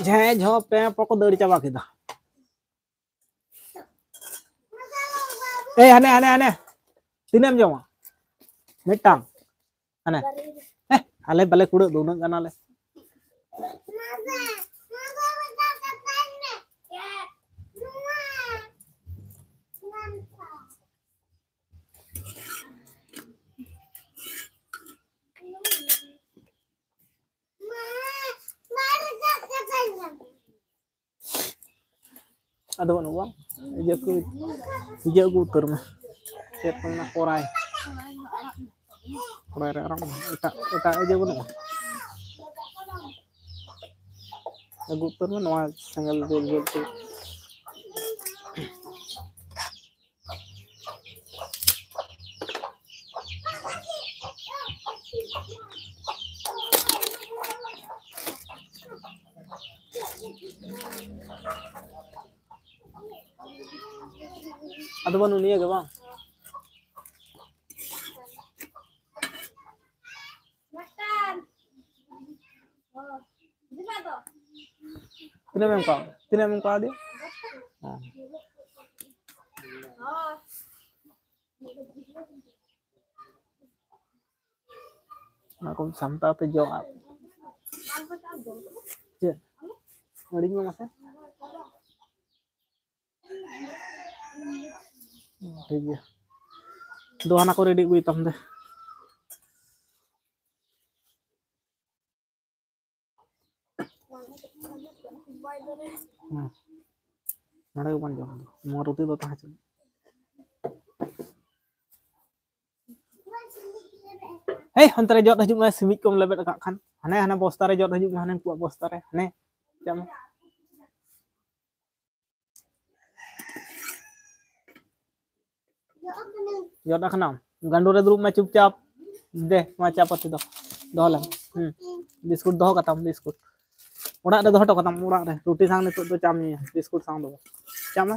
ᱡᱷᱮᱸ ᱡᱷᱚᱸ ᱯᱮᱸ ᱯᱚ ᱠᱚ ᱫᱟᱹᱲ ᱪᱟᱵᱟ ᱠᱮᱫᱟ᱾ ᱮᱭ ᱦᱟᱱᱮ, ᱦᱟᱱᱮ, ᱦᱟᱱᱮ᱾ ᱛᱤᱱᱟᱹᱜ ᱮᱢ ᱡᱚᱢᱟ? ᱢᱤᱫᱴᱟᱝ᱾ ᱦᱟᱱᱮ᱾ ᱦᱮᱸ, ᱟᱞᱮ ᱵᱟᱞᱮ ᱠᱩᱲᱟᱹᱜ ᱫᱚ ᱩᱱᱟᱹᱜ ᱜᱟᱱ ᱟᱞᱮ᱾ ᱢᱟᱢᱟ, ᱢᱟᱢᱟ, ᱢᱤᱫᱴᱟᱝ ᱠᱟᱛᱷᱟ ᱞᱟᱹᱭ ᱢᱮ᱾ ᱱᱚᱣᱟ ᱟᱫᱚ ᱵᱟᱹᱱᱩᱜᱼᱟ ᱵᱟᱝ? ᱤᱭᱟᱹ ᱠᱚ, ᱤᱭᱟᱹ ᱟᱹᱜᱩ ᱩᱛᱟᱹᱨ ᱢᱮ᱾ ᱪᱮᱫ ᱠᱚ ᱢᱮᱱᱟ? ᱠᱚᱨᱟᱭ᱾ ᱠᱚᱨᱟᱭ ᱨᱮ ᱟᱨᱚ ᱮᱴᱟᱜ, ᱮᱴᱟᱜ ᱤᱭᱟᱹ ᱵᱟᱹᱱᱩᱜᱼᱟ? ᱟᱹᱜᱩ ᱩᱛᱟᱹᱨ ᱢᱮ ᱱᱚᱣᱟ ᱥᱮᱸᱜᱮᱞ ᱡᱩᱞ ᱡᱩᱞ ᱛᱮ᱾ ᱟᱫᱚ ᱵᱟᱹᱱᱩᱜ ᱱᱤᱭᱟᱹ ᱜᱮ ᱵᱟᱝ? ᱛᱤᱱᱟᱹᱜ ᱮᱢ ᱮᱢ ᱠᱟᱣ-, ᱛᱤᱱᱟᱹᱜ ᱮᱢ ᱮᱢ ᱠᱟᱣᱫᱮᱭᱟ? ᱦᱮᱸ᱾ ᱚᱱᱟ ᱠᱚ ᱥᱟᱢᱴᱟᱣ ᱛᱮ ᱡᱚᱢ ᱟᱨ ᱪᱮᱫ? ᱦᱤᱲᱤᱧ ᱢᱮ ᱢᱟᱥᱮ᱾ ᱴᱷᱤᱠ ᱜᱮᱭᱟ᱾ ᱫᱚ ᱦᱟᱱᱟ ᱠᱚ ᱨᱮᱰᱤ ᱟᱹᱜᱩᱭ ᱛᱟᱢ ᱫᱮ᱾ ᱦᱮᱸ᱾ ᱱᱚᱰᱮ ᱜᱮᱵᱚᱱ ᱡᱚᱢ ᱫᱚ᱾ ᱱᱚᱣᱟ ᱨᱩᱴᱤ ᱫᱚ ᱛᱟᱦᱮᱸ ᱦᱚᱪᱚ᱾ ᱦᱮᱭ, ᱚᱱᱛᱮ ᱨᱮ ᱡᱚᱫ ᱦᱤᱡᱩᱜ ᱢᱮ, ᱥᱤᱢᱤᱡ ᱠᱚᱢ ᱞᱮᱵᱮᱫ ᱟᱠᱟᱫ ᱠᱷᱟᱱ᱾ ᱦᱟᱱᱮ, ᱦᱟᱱᱮ ᱵᱚᱥᱛᱟ ᱨᱮ ᱡᱚᱫ ᱦᱤᱡᱩᱜ ᱢᱮ, ᱦᱟᱱᱮ ᱩᱱᱠᱩᱣᱟᱜ ᱵᱚᱥᱛᱟ ᱨᱮ᱾ ᱦᱟᱱᱮ, ᱪᱟᱜ ᱢᱮ᱾ ᱡᱚᱫ ᱟᱠᱟᱱᱟᱢ? ᱜᱟᱸᱰᱳ ᱨᱮ ᱫᱩᱲᱩᱵ ᱢᱮ ᱪᱩᱯᱪᱟᱯ᱾ ᱫᱮ, ᱢᱟ ᱪᱟ ᱯᱟᱹᱛᱤ ᱫᱚ ᱫᱚᱦᱚ ᱞᱮᱢ᱾ ᱦᱩᱸ᱾ ᱵᱤᱥᱠᱩᱴ ᱫᱚᱦᱚ ᱠᱟᱛᱟᱢ, ᱵᱤᱥᱠᱩᱴ᱾ ᱚᱲᱟᱜ ᱨᱮ ᱫᱚᱦᱚ ᱦᱚᱴᱚ ᱠᱟᱛᱟᱢ, ᱚᱲᱟᱜ ᱨᱮ᱾ ᱨᱩᱴᱤ ᱥᱟᱶ ᱱᱤᱛᱚᱜ ᱫᱚ ᱪᱟᱢ ᱧᱩᱭᱟ, ᱵᱤᱥᱠᱩᱴ ᱥᱟᱶ ᱫᱚ ᱵᱟᱝ᱾ ᱪᱟ ᱢᱮ᱾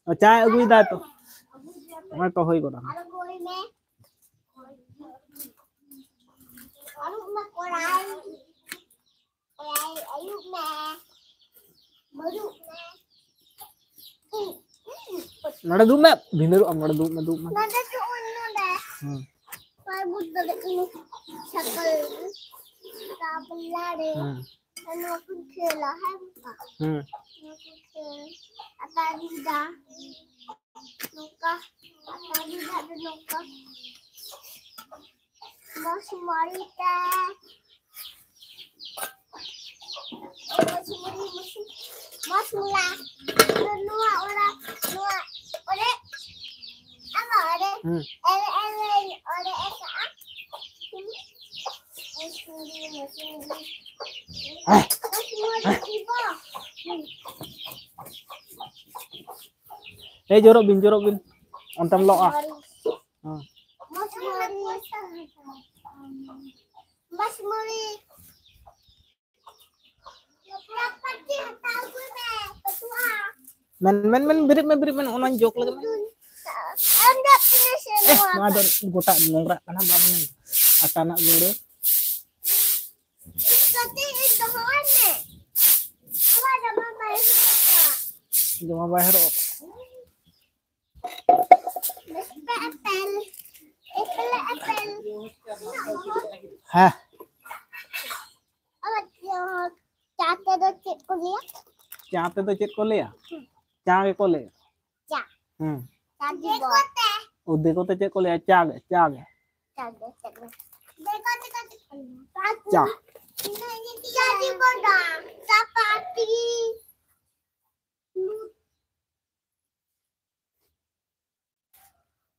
ᱚ, ᱪᱟᱭ ᱟᱹᱜᱩᱭᱮᱫᱟ ᱛᱚ᱾ ᱱᱚᱜᱼᱚᱭ ᱛᱚ ᱦᱩᱭ ᱜᱚᱫ ᱟᱠᱟᱱᱟ᱾ ᱟᱹᱨᱩᱵ ᱢᱮ ᱠᱚᱲᱟᱭ᱾ ᱠᱚᱲᱟᱭ ᱟᱹᱨᱩᱵ ᱢᱮ᱾ ᱟᱹᱨᱩᱵ ᱢᱮ᱾ ᱱᱚᱰᱮ ᱫᱩᱲᱩᱵ ᱢᱮ᱾ ᱵᱷᱤᱸᱫᱟᱹᱲᱚᱜ ᱟᱢ, ᱱᱚᱰᱮ ᱫᱩᱲᱩᱵ ᱢᱮ, ᱫᱩᱲᱩᱵ ᱢᱮ᱾ ᱱᱚᱰᱮ ᱫᱩᱲᱩᱵ ᱢᱮ᱾ ᱦᱩᱸ᱾ ᱵᱟᱭ ᱵᱩᱡᱽ ᱫᱟᱲᱮᱭᱟᱜ ᱠᱟᱱᱟ᱾ ᱥᱟᱭᱠᱮᱞ᱾ ᱛᱟᱵᱞᱟ ᱨᱮ᱾ ᱦᱩᱸ᱾ ᱱᱚᱣᱟ ᱠᱚ ᱠᱷᱮᱞᱟ, ᱦᱮᱸ ᱵᱟᱵᱟ? ᱦᱩᱸ᱾ ᱱᱚᱣᱟ ᱠᱚ ᱠᱷᱮᱞ᱾ ᱟᱛᱟ ᱨᱤᱫᱟ᱾ ᱱᱚᱝᱠᱟ᱾ ᱟᱛᱟ ᱨᱤᱫᱟ ᱫᱚ ᱱᱚᱝᱠᱟ᱾ ᱢᱚᱥ ᱢᱟᱹᱨᱤᱪ ᱛᱮ᱾ ᱢᱟᱥᱢᱩᱞᱟ᱾ ᱱᱚᱣᱟ ᱚᱲᱟᱜ, ᱱᱚᱣᱟ ᱚᱲᱮ, ᱟᱢᱟ ᱚᱲᱮ, ᱦᱩᱸ᱾ ᱮᱞ, ᱮᱞ, ᱚᱲᱮ ᱮᱥᱟ᱾ ᱢᱟᱥᱢᱩᱞᱤ, ᱢᱟᱥᱢᱩᱞᱤ᱾ ᱦᱮᱸ᱾ ᱢᱟᱥᱢᱩᱞᱤ ᱫᱤᱵᱚ᱾ ᱮᱭ, ᱡᱚᱨᱚᱜ ᱵᱤᱱ, ᱡᱚᱨᱚᱜ ᱵᱤᱱ᱾ ᱚᱱᱛᱮᱢ ᱞᱚᱜᱼᱟ᱾ ᱦᱮᱸ᱾ ᱢᱟᱥᱢᱩᱞᱤ᱾ ᱢᱟᱥᱢᱩᱞᱤ᱾ ᱢᱮᱱ, ᱢᱮᱱ, ᱢᱮᱱ, ᱵᱮᱨᱮᱫ ᱢᱮ, ᱵᱮᱨᱮᱫ ᱢᱮ, ᱚᱱᱟᱧ ᱡᱚᱜ ᱞᱮᱜᱮ ᱢᱮ᱾ ᱮ, ᱱᱚᱣᱟ ᱫᱚ ᱜᱚᱴᱟ ᱱᱚᱝᱨᱟᱜ ᱠᱟᱱᱟ, ᱵᱟᱢ ᱧᱮᱞ? ᱟᱴᱟ ᱨᱮᱱᱟᱜ ᱜᱩᱸᱰᱟᱹ᱾ ᱡᱚᱢᱟ ᱵᱟᱭ ᱦᱚᱨᱚᱜ ᱟᱠᱟᱫᱟ᱾ ᱦᱮᱸ᱾ ᱪᱟ ᱛᱮᱫᱚ ᱪᱮᱫ ᱠᱚ ᱞᱟᱹᱭᱟ? ᱪᱟ ᱛᱮᱫᱚ ᱪᱮᱫ ᱠᱚ ᱞᱟᱹᱭᱟ? ᱪᱟ ᱜᱮᱠᱚ ᱞᱟᱹᱭᱟ᱾ ᱪᱟ᱾ ᱦᱩᱸ᱾ ᱪᱟ ᱫᱤᱵᱚᱥ᱾ ᱚ, ᱫᱤᱠᱩ ᱛᱮ ᱪᱮᱫ ᱠᱚ ᱞᱟᱹᱭᱟ? ᱪᱟ ᱜᱮ, ᱪᱟ ᱜᱮ᱾ ᱪᱟ ᱜᱮ, ᱪᱟ ᱜᱮ᱾ ᱫᱤᱠᱩ ᱛᱮ ᱪᱮᱫ ᱠᱚ ᱞᱟᱹᱭᱟ? ᱪᱟ᱾ ᱪᱟ ᱫᱤᱵᱚᱥ ᱫᱚ ᱪᱟᱯᱟᱛᱤ᱾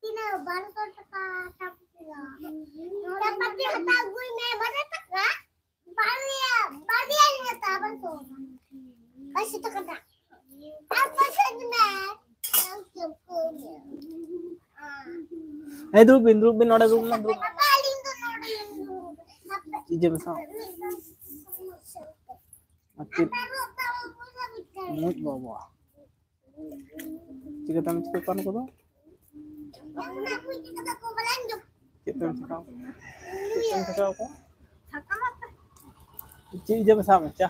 ᱛᱤᱱᱟᱹᱜ? ᱵᱟᱨᱚᱥᱚ ᱴᱟᱠᱟ ᱪᱟᱯᱟᱛᱤ ᱫᱚ᱾ ᱪᱟᱯᱟᱛᱤ ᱦᱟᱛᱟᱣ ᱟᱹᱜᱩᱭ ᱢᱮ, ᱵᱟᱨᱚ ᱴᱟᱠᱟ᱾ ᱵᱟᱨᱭᱟ, ᱵᱟᱨᱭᱟᱧ ᱦᱟᱛᱟᱣᱟ, ᱵᱟᱨᱚᱥᱚ᱾ ᱵᱟᱨᱚᱥᱚ ᱴᱟᱠᱟ ᱨᱮᱱᱟᱜ᱾ ᱟᱨ ᱯᱚᱭᱥᱟ ᱮᱢ ᱢᱮ᱾ ᱮᱭ, ᱫᱩᱲᱩᱵ ᱵᱤᱱ, ᱫᱩᱲᱩᱵ ᱵᱤᱱ, ᱱᱚᱰᱮ ᱫᱩᱲᱩᱵ ᱢᱮ, ᱫᱩᱲᱩᱵ᱾ ᱵᱟᱵᱟ, ᱟᱹᱞᱤᱧ ᱫᱚ ᱱᱚᱰᱮ ᱞᱤᱧ ᱫᱩᱲᱩᱵᱟ᱾ ᱪᱮᱫ ᱡᱚᱢ ᱥᱟᱶ? ᱟᱨ ᱪᱮᱫ? ᱢᱩᱡ ᱵᱟᱵᱟ᱾ ᱪᱤᱠᱟᱹᱛᱮᱢ ᱪᱤᱠᱟᱹ ᱠᱚᱣᱟ ᱱᱩᱠᱩ ᱫᱚ? ᱪᱮᱫ ᱛᱮᱢ ᱪᱷᱟᱠᱟᱣ ᱠᱚᱣᱟ? ᱪᱮᱫ ᱛᱮᱢ ᱪᱷᱟᱠᱟᱣ ᱠᱚᱣᱟ? ᱪᱮᱫ ᱤᱭᱟᱹ ᱢᱮᱥᱟᱣᱟᱜ ᱢᱮ? ᱪᱟ?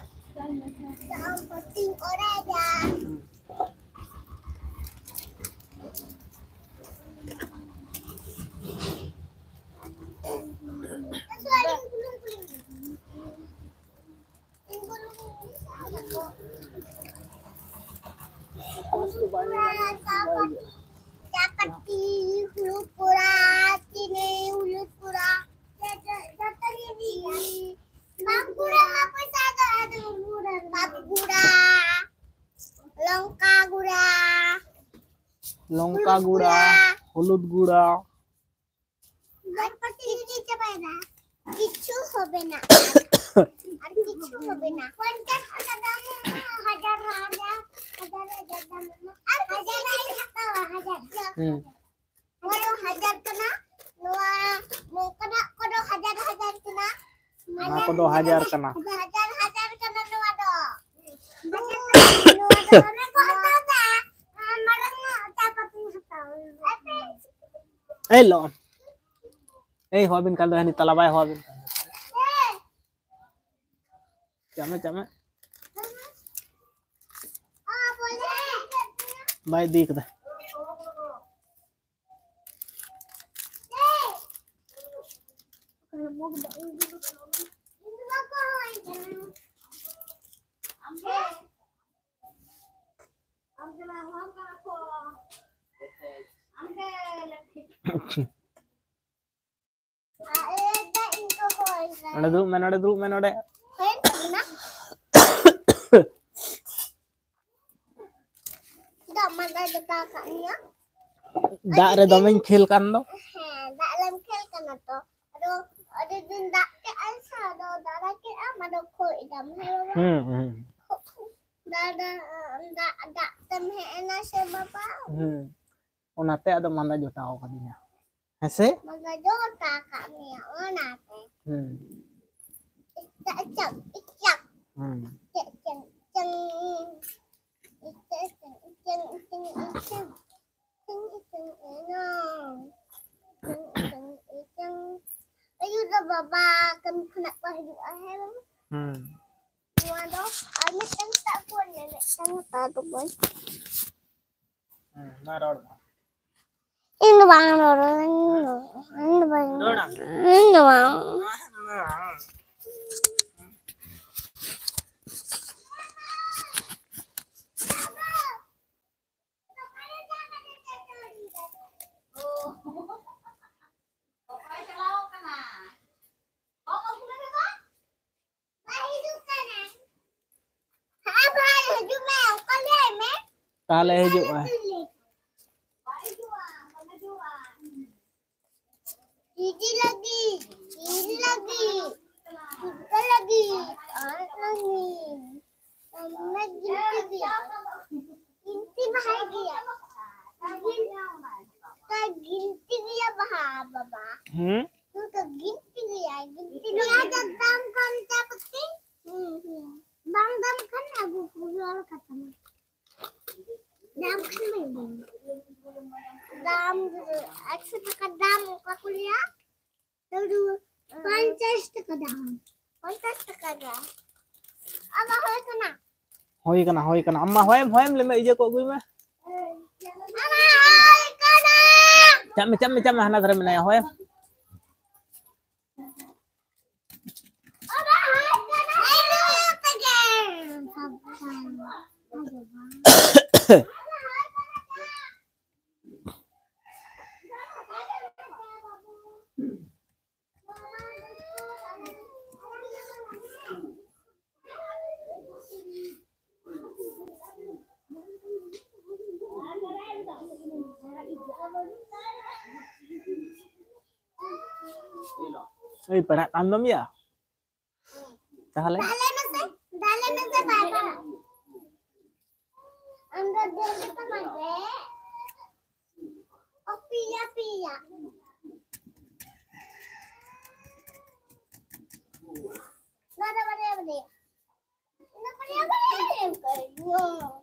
ᱪᱟᱯᱟᱛᱤ, ᱦᱩᱲᱩ ᱠᱚᱲᱟ, ᱪᱤᱱᱤ, ᱦᱩᱲᱩ ᱠᱚᱲᱟ, ᱡᱚᱛᱚ ᱜᱮ ᱵᱟᱝ ᱠᱩᱲᱟᱹᱜᱼᱟ ᱯᱚᱭᱥᱟ ᱫᱚ, ᱟᱫᱚ ᱠᱩᱲᱟᱹᱜᱼᱟ᱾ ᱞᱚᱝᱠᱟ ᱜᱩᱲᱟ, ᱦᱚᱞᱩᱫ ᱜᱩᱲᱟ᱾ ᱵᱟᱨ ᱯᱟᱹᱛᱤ ᱜᱤᱰᱤ ᱪᱟᱵᱟᱭᱮᱱᱟ᱾ ᱠᱤᱪᱷᱩ ᱦᱚᱵᱮ ᱱᱟ᱾ ᱟᱨ ᱠᱤᱪᱷᱩ ᱦᱚᱵᱮ ᱱᱟ᱾ ᱯᱚᱧᱪᱟᱥ ᱴᱟᱠᱟ ᱫᱟᱢ, ᱦᱟᱡᱟᱨ, ᱦᱟᱡᱟᱨ, ᱦᱟᱡᱟᱨ, ᱦᱟᱡᱟᱨ ᱫᱟᱢ᱾ ᱟᱨ ᱦᱟᱡᱟᱨ ᱦᱟᱡᱟᱨ ᱦᱟᱛᱟᱣᱟ, ᱦᱟᱡᱟᱨ᱾ ᱦᱩᱸ᱾ ᱱᱚᱣᱟ ᱫᱚ ᱦᱟᱡᱟᱨ ᱠᱟᱱᱟ, ᱱᱚᱣᱟ ᱱᱚᱝᱠᱟᱱᱟᱜ ᱠᱚᱫᱚ ᱦᱟᱡᱟᱨ ᱦᱟᱡᱟᱨ ᱠᱟᱱᱟ᱾ ᱚᱱᱟ ᱠᱚᱫᱚ ᱦᱟᱡᱟᱨ ᱠᱟᱱᱟ᱾ ᱦᱟᱡᱟᱨ ᱦᱟᱡᱟᱨ ᱠᱟᱱᱟ ᱱᱚᱣᱟ ᱫᱚ᱾ ᱱᱚᱣᱟ ᱫᱚ ᱫᱚᱢᱮ ᱠᱚ ᱦᱟᱛᱟᱣ ᱫᱟ᱾ ᱢᱟᱨᱟᱝ ᱧᱚᱜ ᱪᱟ ᱯᱟᱹᱛᱤᱧ ᱦᱟᱛᱟᱣᱟ᱾ ᱮᱭ ᱞᱚ᱾ ᱮᱭ ᱦᱚᱦᱚ ᱵᱤᱱ ᱠᱟᱱ ᱫᱚ ᱦᱟᱹᱱᱤ ᱛᱟᱞᱟ ᱵᱟᱭ ᱦᱚᱦᱚ ᱵᱤᱱ ᱠᱟᱱ ᱫᱚ᱾ ᱪᱟᱢᱮ, ᱪᱟᱢᱮ᱾ ᱵᱟᱭ ᱤᱫᱤ ᱠᱟᱫᱟ᱾ ᱱᱚᱰᱮ ᱫᱩᱲᱩᱵ ᱢᱮ, ᱱᱚᱰᱮ ᱫᱩᱲᱩᱵ ᱢᱮ, ᱱᱚᱰᱮ᱾ ᱫᱟᱜ ᱢᱟ ᱫᱟᱜ ᱡᱚᱴᱟᱣ ᱟᱠᱟᱫ ᱞᱤᱧᱟ᱾ ᱫᱟᱜ ᱨᱮ ᱫᱚᱢᱮᱧ ᱠᱷᱮᱞ ᱠᱟᱱ ᱫᱚ᱾ ᱦᱮᱸ, ᱫᱟᱜ ᱨᱮᱢ ᱠᱷᱮᱞ ᱠᱟᱱᱟ ᱛᱚ᱾ ᱟᱫᱚ ᱟᱹᱰᱤ ᱫᱤᱱ ᱫᱟᱜ ᱠᱮᱜᱼᱟᱭ ᱥᱮ, ᱟᱫᱚ ᱫᱟᱜ ᱠᱮᱜᱼᱟᱢ, ᱟᱫᱚ ᱠᱷᱳᱡ ᱫᱟᱢ, ᱦᱮᱸ ᱵᱟᱵᱟ? ᱦᱩᱸ, ᱦᱩᱸ᱾ ᱫᱟᱜ, ᱫᱟᱜ, ᱫᱟᱜ, ᱫᱟᱜ ᱛᱮᱢ ᱦᱮᱡ ᱮᱱᱟ ᱥᱮ ᱵᱟᱵᱟ? ᱦᱩᱸ᱾ ᱚᱱᱟᱛᱮ ᱟᱫᱚ ᱢᱟᱸᱫᱟ ᱡᱚᱴᱟᱣ ᱠᱟᱫᱤᱧᱟ᱾ ᱦᱮᱸ ᱥᱮ? ᱢᱟᱸᱫᱟ ᱡᱚᱴᱟᱣ ᱟᱠᱟᱫ ᱢᱮᱭᱟ, ᱚᱱᱟᱛᱮ᱾ ᱦᱩᱸ᱾ ᱤᱪᱟᱜ, ᱤᱪᱟᱜ, ᱤᱪᱟᱜ᱾ ᱦᱩᱸ᱾ ᱤᱪᱟᱜ, ᱤᱪᱟᱜ, ᱤᱪᱟᱜ᱾ ᱤᱪᱟᱜ, ᱤᱪᱟᱜ, ᱤᱪᱟᱜ, ᱤᱪᱟᱜ, ᱤᱪᱟᱜ᱾ ᱤᱪᱟᱜ, ᱤᱪᱟᱜ, ᱤᱪᱟᱜ, ᱤᱪᱟᱜ᱾ ᱤᱪᱟᱜ, ᱤᱪᱟᱜ, ᱤᱪᱟᱜ᱾ ᱟᱭᱩ ᱫᱚ ᱵᱟᱵᱟ ᱠᱟᱹᱢᱤ ᱠᱷᱚᱱᱟᱜ ᱠᱚ ᱦᱤᱡᱩᱜᱼᱟ, ᱦᱮᱸ ᱵᱟᱵᱟ? ᱦᱩᱸ᱾ ᱱᱚᱣᱟ ᱫᱚ ᱟᱨ ᱢᱤᱫᱴᱟᱝ ᱥᱟᱵ ᱠᱚᱣᱟ, ᱢᱤᱫᱴᱟᱝ ᱦᱟᱛᱟᱣ ᱫᱚ ᱵᱟᱹᱧ᱾ ᱦᱩᱸ, ᱢᱟ ᱨᱚᱲ ᱢᱮ᱾ ᱤᱧ ᱫᱚ ᱵᱟᱝ ᱨᱚᱲ, ᱤᱧ ᱫᱚ ᱵᱟᱝ, ᱤᱧ ᱫᱚ ᱵᱟᱝ᱾ ᱦᱮᱸ ᱵᱷᱟᱭ, ᱦᱤᱡᱩᱜ ᱢᱮ, ᱚᱠᱟ ᱞᱟᱹᱭ ᱢᱮ᱾ ᱛᱟᱦᱞᱮ ᱦᱤᱡᱩᱜ ᱢᱮ᱾ ᱜᱤᱱᱛᱤ ᱜᱮᱭᱟ ᱵᱟᱦᱟ, ᱵᱟᱵᱟ᱾ ᱦᱩᱸ? ᱱᱚᱝᱠᱟ ᱜᱤᱱᱛᱤ ᱜᱮᱭᱟ, ᱜᱤᱱᱛᱤ ᱜᱮᱭᱟ᱾ ᱫᱟᱢ ᱠᱷᱟᱱ ᱪᱟ ᱯᱟᱹᱛᱤ? ᱦᱩᱸ, ᱦᱩᱸ᱾ ᱵᱟᱝ ᱫᱟᱢ ᱠᱷᱟᱱ ᱟᱹᱜᱩ ᱠᱚ ᱦᱩᱭᱩᱜᱼᱟ, ᱚᱱᱟ ᱠᱟᱛᱷᱟ ᱢᱟ᱾ ᱫᱟᱢ ᱠᱷᱟᱱ ᱵᱟᱹᱧ ᱫᱟᱢ᱾ ᱫᱟᱢ, ᱮᱠᱥᱚ ᱴᱟᱠᱟ ᱫᱟᱢ, ᱚᱠᱟ ᱠᱚ ᱞᱟᱹᱭᱟ? ᱯᱚᱧᱪᱟᱥ ᱴᱟᱠᱟ ᱫᱟᱢ᱾ ᱯᱚᱧᱪᱟᱥ ᱴᱟᱠᱟ ᱫᱟᱢ᱾ ᱟᱢᱟᱜ ᱦᱩᱭ ᱠᱟᱱᱟ? ᱦᱩᱭ ᱠᱟᱱᱟ, ᱦᱩᱭ ᱠᱟᱱᱟ᱾ ᱟᱢ ᱢᱟ ᱦᱚᱭᱮᱢ, ᱦᱚᱭᱮᱢ ᱞᱟᱹᱭ ᱢᱮ, ᱤᱭᱟᱹ ᱠᱚ ᱟᱹᱜᱩᱭ ᱢᱮ᱾ ᱟᱢᱟᱜ ᱦᱩᱭ ᱠᱟᱱᱟ᱾ ᱪᱟᱜ ᱢᱮ, ᱪᱟᱜ ᱢᱮ, ᱪᱟᱜ ᱢᱮ, ᱦᱟᱱᱟ ᱫᱷᱟᱨᱮ ᱢᱮᱱᱟᱭᱟ, ᱦᱚᱭᱮᱢ᱾ ᱟᱢᱟᱜ ᱦᱩᱭ ᱠᱟᱱᱟ᱾ ᱟᱢᱟᱜ ᱦᱩᱭ ᱠᱟᱱᱟ᱾ ᱮᱭ, ᱯᱟᱲᱦᱟᱜ ᱠᱟᱱ ᱫᱚᱢ ᱭᱟ? ᱛᱟᱦᱚᱞᱮ? ᱫᱟᱞᱮ ᱢᱮᱥᱮ, ᱫᱟᱞᱮ ᱢᱮᱥᱮ ᱵᱟᱵᱟ᱾ ᱟᱢ ᱫᱚ ᱫᱟᱹᱲ ᱜᱮ ᱛᱟᱢᱟ ᱫᱮ᱾ ᱚ, ᱯᱤᱭᱟ, ᱯᱤᱭᱟ᱾ ᱵᱟᱨᱭᱟ, ᱵᱟᱨᱭᱟ, ᱵᱟᱨᱭᱟ᱾ ᱤᱧ ᱫᱚ ᱵᱟᱨᱭᱟ, ᱵᱟᱨᱭᱟ ᱧᱟᱢ ᱠᱟᱭ ᱫᱚ᱾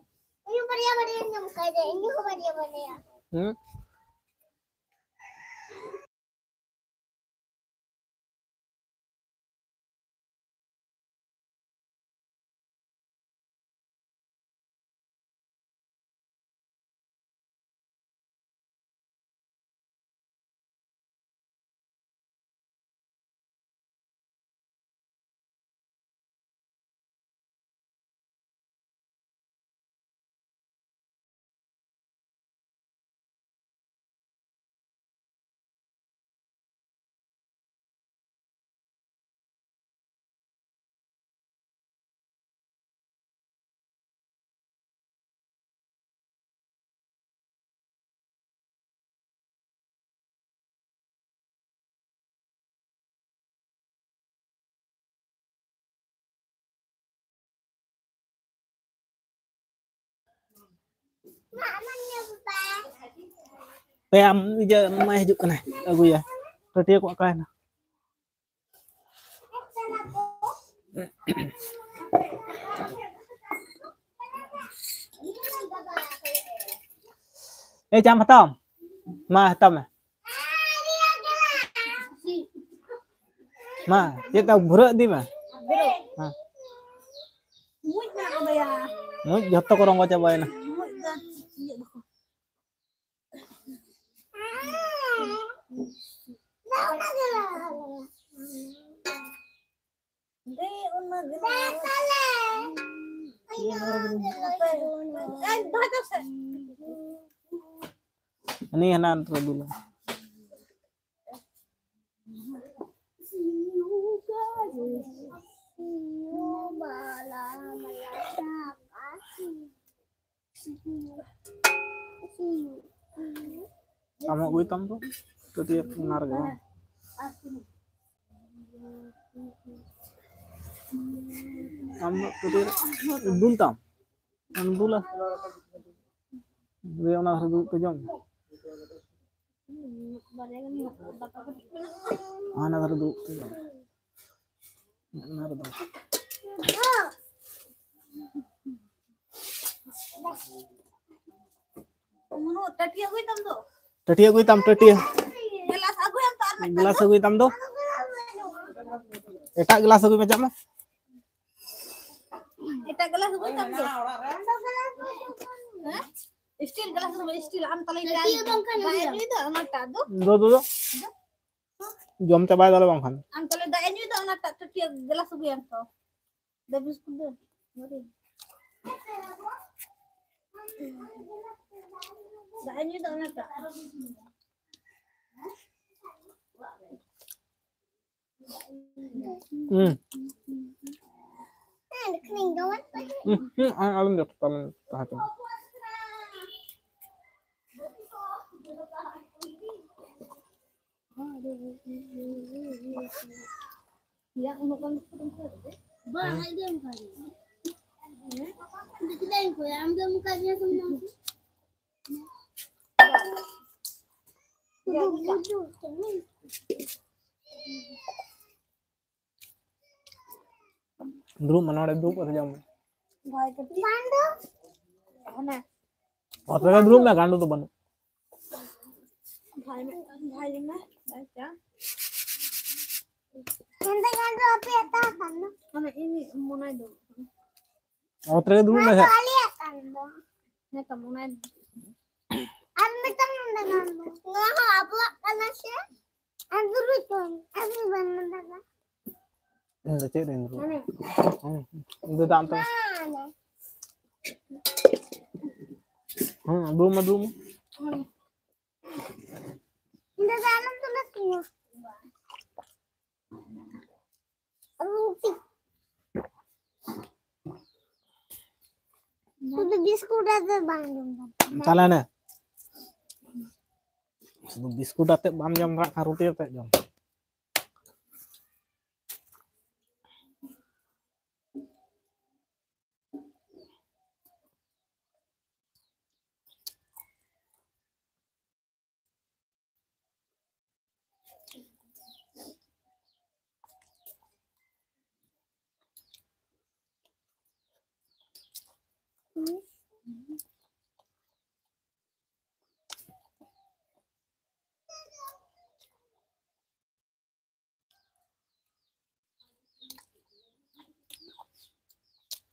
ᱤᱧ ᱫᱚ ᱵᱟᱨᱭᱟ, ᱵᱟᱨᱭᱟ ᱧᱟᱢ ᱠᱟᱭ ᱫᱚ᱾ ᱤᱧ ᱦᱚᱸ ᱵᱟᱨᱭᱟ, ᱵᱟᱨᱭᱟ᱾ ᱦᱩᱸ? ᱯᱮ ᱟᱢ ᱤᱭᱟᱹ ᱢᱟᱭ ᱦᱤᱡᱩᱜ ᱠᱟᱱᱟᱭ, ᱟᱹᱜᱩᱭᱟ᱾ ᱴᱟᱹᱴᱤᱭᱟᱹ ᱠᱚ ᱚᱠᱟᱭᱮᱱᱟ? ᱮᱭ, ᱪᱟᱢ ᱦᱟᱛᱟᱣᱟᱢ? ᱢᱟ, ᱦᱟᱛᱟᱣ ᱢᱮ᱾ ᱢᱟ, ᱪᱮᱫ ᱛᱟᱢ ᱵᱷᱩᱨᱟᱹᱜ ᱤᱫᱤ ᱢᱮ᱾ ᱦᱮᱸ᱾ ᱢᱩᱡ ᱡᱷᱚᱛᱚ ᱠᱚ ᱨᱚᱸᱜᱚ ᱪᱟᱵᱟᱭᱮᱱᱟ᱾ ᱩᱱᱤ ᱦᱟᱱᱟ ᱨᱮ ᱫᱩᱞᱟ᱾ ᱟᱢ ᱦᱚᱸ ᱟᱹᱜᱩᱭ ᱛᱟᱢ ᱫᱚ, ᱴᱟᱹᱴᱤᱭᱟᱹ ᱚᱱᱟ ᱨᱮᱜᱮ ᱵᱟᱝ? ᱟᱢ ᱫᱚ ᱴᱟᱹᱴᱤᱭᱟᱹ ᱫᱩᱞ ᱛᱟᱢ, ᱟᱢ ᱫᱩᱞᱟ᱾ ᱫᱤᱭᱮ ᱚᱱᱟ ᱫᱷᱟᱨᱮ ᱫᱩᱲᱩᱵ ᱛᱮ ᱡᱚᱢ᱾ ᱦᱟᱱᱟ ᱫᱷᱟᱨᱮ ᱫᱩᱲᱩᱵ ᱛᱮ ᱡᱚᱢ᱾ ᱚᱱᱟ ᱨᱮᱫᱚ᱾ ᱢᱩᱱᱩ, ᱴᱟᱹᱴᱤᱭᱟᱹ ᱟᱹᱜᱩᱭ ᱛᱟᱢ ᱫᱚ᱾ ᱴᱟᱹᱴᱤᱭᱟᱹ ᱟᱹᱜᱩᱭ ᱛᱟᱢ, ᱴᱟᱹᱴᱤᱭᱟᱹ᱾ ᱜᱮᱞᱟᱥ ᱟᱹᱜᱩᱭᱟᱢ ᱛᱚ ᱟᱨ ᱢᱤᱫᱴᱟᱝ ᱜᱮᱞᱟᱥ ᱫᱚ᱾ ᱟᱹᱜᱩᱭ ᱛᱟᱢ ᱫᱚ᱾ ᱮᱴᱟᱜ ᱜᱮᱞᱟᱥ ᱟᱹᱜᱩᱭ ᱢᱮ, ᱪᱟᱜ ᱢᱮ᱾ ᱮᱴᱟᱜ ᱜᱮᱞᱟᱥ ᱟᱹᱜᱩᱭ ᱛᱟᱢ ᱫᱚ᱾ ᱦᱮᱸ? ᱥᱴᱤᱞ ᱜᱮᱞᱟᱥ ᱫᱚ ᱵᱟᱝ, ᱥᱴᱤᱞ᱾ ᱟᱢ ᱛᱟᱞᱮ ᱪᱟ ᱴᱟᱹᱴᱤᱭᱟᱹ ᱵᱟᱝᱠᱷᱟᱱ ᱫᱟᱜ ᱮ ᱦᱩᱭᱩᱜᱼᱟ᱾ ᱧᱩᱭ ᱫᱚ, ᱚᱱᱟᱴᱟᱜ ᱫᱚ᱾ ᱫᱚ, ᱫᱚ, ᱫᱚ᱾ ᱡᱚᱢ ᱪᱟᱵᱟᱭ ᱫᱟᱞᱮ ᱵᱟᱝᱠᱷᱟᱱ᱾ ᱟᱢ ᱛᱟᱞᱮ ᱫᱟᱜ ᱮ ᱧᱩᱭ ᱫᱚ, ᱚᱱᱟᱴᱟᱜ ᱴᱟᱹᱴᱤᱭᱟᱹ ᱜᱮᱞᱟᱥ ᱟᱹᱜᱩᱭᱟᱢ ᱛᱚ᱾ ᱫᱚ ᱵᱤᱥᱠᱩᱴ ᱫᱚ᱾ ᱫᱟᱜ ᱮ ᱧᱩᱭ ᱫᱚ, ᱚᱱᱟᱴᱟᱜ᱾ ᱦᱩᱸ᱾ ᱦᱩᱸ, ᱦᱩᱸ, ᱟᱨ ᱟᱞᱚᱢ ᱡᱚᱴᱮᱫ, ᱟᱞᱚᱢ ᱡᱚᱴᱮᱫ, ᱛᱟᱦᱮᱸ ᱦᱚᱪᱚ ᱢᱮ᱾ ᱵᱟᱝ, ᱟᱡ ᱜᱮ ᱚᱱᱠᱟ ᱜᱮ᱾ ᱤᱧ ᱫᱚ ᱪᱮᱫᱟᱜ ᱤᱧ ᱠᱚᱭᱟ? ᱟᱢ ᱜᱮᱢ ᱚᱱᱠᱟ ᱜᱮᱭᱟ ᱥᱮ ᱢᱟᱥᱮ? ᱫᱩᱲᱩᱵ ᱢᱮ, ᱱᱚᱰᱮ ᱫᱩᱲᱩᱵ ᱠᱟᱛᱮ ᱡᱚᱢ ᱢᱮ᱾ ᱵᱷᱟᱭ ᱠᱟᱹᱴᱤᱡ ᱵᱟᱝ ᱫᱚ᱾ ᱚᱱᱟ ᱚᱛ ᱨᱮᱜᱮ ᱫᱩᱲᱩᱵ ᱢᱮ, ᱜᱟᱸᱰᱚ ᱫᱚ ᱵᱟᱹᱱᱩᱜ᱾ ᱵᱷᱟᱭ ᱢᱮ, ᱵᱷᱟᱭ ᱢᱮ, ᱵᱷᱟᱭ ᱪᱟ᱾ ᱱᱚᱰᱮ ᱜᱟᱸᱰᱚ ᱟᱯᱮ ᱦᱟᱛᱟᱣ ᱠᱷᱟᱱ ᱫᱚ᱾ ᱚᱱᱟ ᱤᱧ ᱢᱚᱱᱟᱭ ᱫᱚ᱾ ᱚᱛ ᱨᱮᱜᱮ ᱫᱩᱲᱩᱵ ᱢᱮ ᱥᱮ᱾ ᱟᱞᱮᱭᱟᱜ ᱠᱟᱱ ᱫᱚ᱾ ᱦᱮᱸ ᱛᱚ, ᱢᱚᱱᱟᱭ ᱫᱚ᱾ ᱟᱨ ᱢᱤᱫᱴᱟᱝ ᱱᱚᱰᱮ ᱜᱟᱸᱰᱚ᱾ ᱱᱚᱣᱟ ᱦᱚᱸ ᱟᱵᱚᱣᱟᱜ ᱠᱟᱱᱟ ᱥᱮ? ᱟᱨ ᱫᱩᱲᱩᱵ ᱠᱚᱢ, ᱟᱨ ᱢᱤᱫ ᱵᱟᱨ ᱱᱚᱰᱮ ᱜᱟᱸᱰᱚ᱾ ᱤᱧ ᱫᱚ ᱪᱮᱫ ᱨᱤᱧ ᱫᱩᱲᱩᱵᱼᱟ? ᱦᱩᱸ᱾ ᱦᱩᱸ, ᱤᱧ ᱫᱚ ᱫᱟᱜ ᱛᱮ᱾ ᱦᱩᱸ, ᱫᱩᱲᱩᱵ ᱢᱮ, ᱫᱩᱲᱩᱵ ᱢᱮ᱾ ᱦᱩᱸ᱾ ᱤᱧ ᱫᱚ ᱫᱟᱜ ᱟᱞᱚᱢ ᱫᱩᱞ ᱟᱹᱛᱤᱧᱟ᱾ ᱥᱩᱫᱷᱩ ᱵᱤᱥᱠᱩᱴ ᱟᱛᱮ ᱵᱟᱝ ᱡᱚᱢ ᱜᱟᱱᱚᱜᱼᱟ᱾ ᱛᱟᱦᱞᱮ ᱱᱮ, ᱥᱩᱫᱷᱩ ᱵᱤᱥᱠᱩᱴ ᱟᱛᱮ ᱵᱟᱢ ᱡᱚᱢ ᱫᱟᱲᱮᱭᱟᱜ ᱠᱷᱟᱱ ᱨᱩᱴᱤ ᱟᱛᱮ ᱡᱚᱢ᱾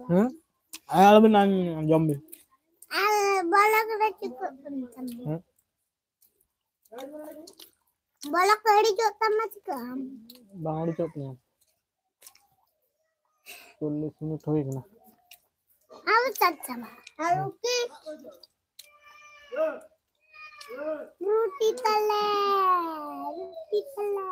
ᱦᱩᱸ? ᱟᱨ ᱟᱞᱚᱵᱤᱱ ᱟᱸᱡᱚᱢ ᱵᱤᱱ᱾ ᱟᱨ ᱵᱚᱞᱚᱠ ᱨᱮ ᱪᱤᱠᱟᱹᱜ ᱠᱟᱱᱟ? ᱦᱩᱸ? ᱵᱚᱞᱚᱠ ᱠᱚ ᱤᱲᱤᱡᱚᱜ ᱛᱟᱢᱟ ᱪᱤᱠᱟᱹᱜ ᱟᱢ? ᱵᱟᱝ ᱤᱲᱤᱡᱚᱜ ᱛᱤᱧᱟ᱾ ᱪᱚᱞᱞᱤᱥ ᱢᱤᱱᱤᱴ ᱦᱩᱭ ᱠᱟᱱᱟ᱾ ᱟᱨ ᱪᱟᱨ ᱪᱟᱵᱟ᱾ ᱟᱨ ᱨᱩᱴᱤ? ᱨᱩᱴᱤ ᱛᱟᱞᱮ, ᱨᱩᱴᱤ ᱛᱟᱞᱮ᱾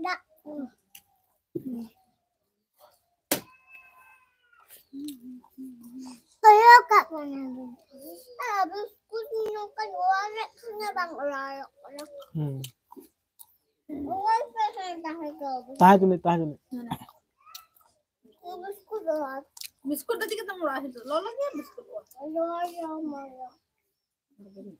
ᱫᱟᱜ᱾ ᱠᱚᱭᱚᱜ ᱠᱟᱜ ᱠᱟᱱᱟ ᱵᱤᱥᱠᱩᱴ ᱱᱚᱝᱠᱟᱧ ᱚᱲᱟᱜ ᱞᱮᱫ ᱠᱷᱟᱱ ᱵᱟᱝ ᱚᱲᱟᱜᱚᱜ ᱠᱟᱱᱟ᱾ ᱦᱩᱸ᱾ ᱚᱲᱟᱜ ᱯᱮ ᱦᱮᱡ ᱛᱟᱦᱮᱸ ᱠᱚᱜ᱾ ᱛᱟᱦᱮᱸ ᱦᱚᱪᱚ ᱢᱮ, ᱛᱟᱦᱮᱸ ᱦᱚᱪᱚ ᱢᱮ᱾ ᱵᱤᱥᱠᱩᱴ ᱫᱚ ᱵᱟᱝ᱾ ᱵᱤᱥᱠᱩᱴ ᱫᱚ ᱪᱤᱠᱟᱹᱛᱮᱢ ᱚᱲᱟᱜ ᱦᱤᱡᱩᱜ? ᱞᱚᱞᱚ ᱜᱮᱭᱟ ᱵᱤᱥᱠᱩᱴ ᱠᱚ᱾ ᱞᱚᱞᱚ ᱜᱮᱭᱟ, ᱢᱚᱡᱟ᱾ ᱦᱩᱸ?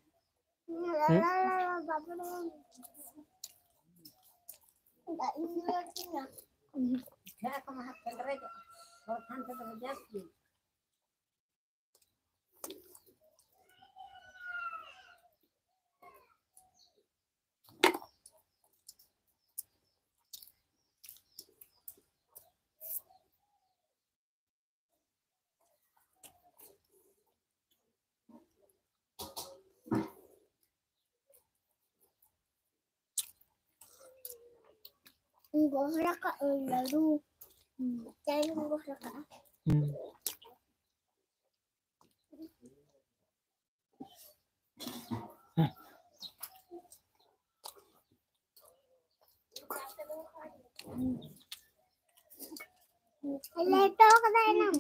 ᱜᱚᱦᱚᱲ ᱟᱠᱟᱫ ᱞᱟᱹᱰᱩ᱾ ᱪᱟᱭ ᱜᱚᱦᱚᱲ ᱟᱠᱟᱫᱼᱟ᱾ ᱦᱩᱸ᱾ ᱞᱮᱴᱚ ᱠᱟᱫᱟᱭ ᱮᱱᱟᱝ᱾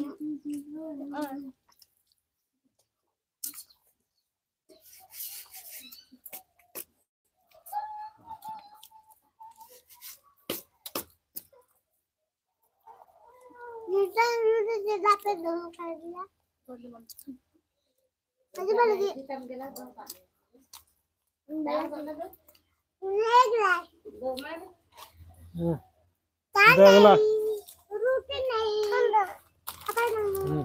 ᱱᱤᱛᱚᱜ ᱨᱩᱴᱤ ᱪᱮᱫᱟᱜ ᱯᱮ ᱫᱚᱦᱚ ᱠᱟᱜ ᱜᱮᱭᱟ? ᱟᱹᱰᱤ ᱵᱷᱟᱹᱞᱤ ᱜᱮ᱾ ᱞᱮᱜᱽ ᱞᱟᱭ᱾ ᱦᱩᱸ᱾ ᱛᱟᱦᱞᱮ ᱫᱮᱣᱞᱟ᱾ ᱨᱩᱴᱤ ᱱᱟᱭ᱾ ᱦᱩᱸ᱾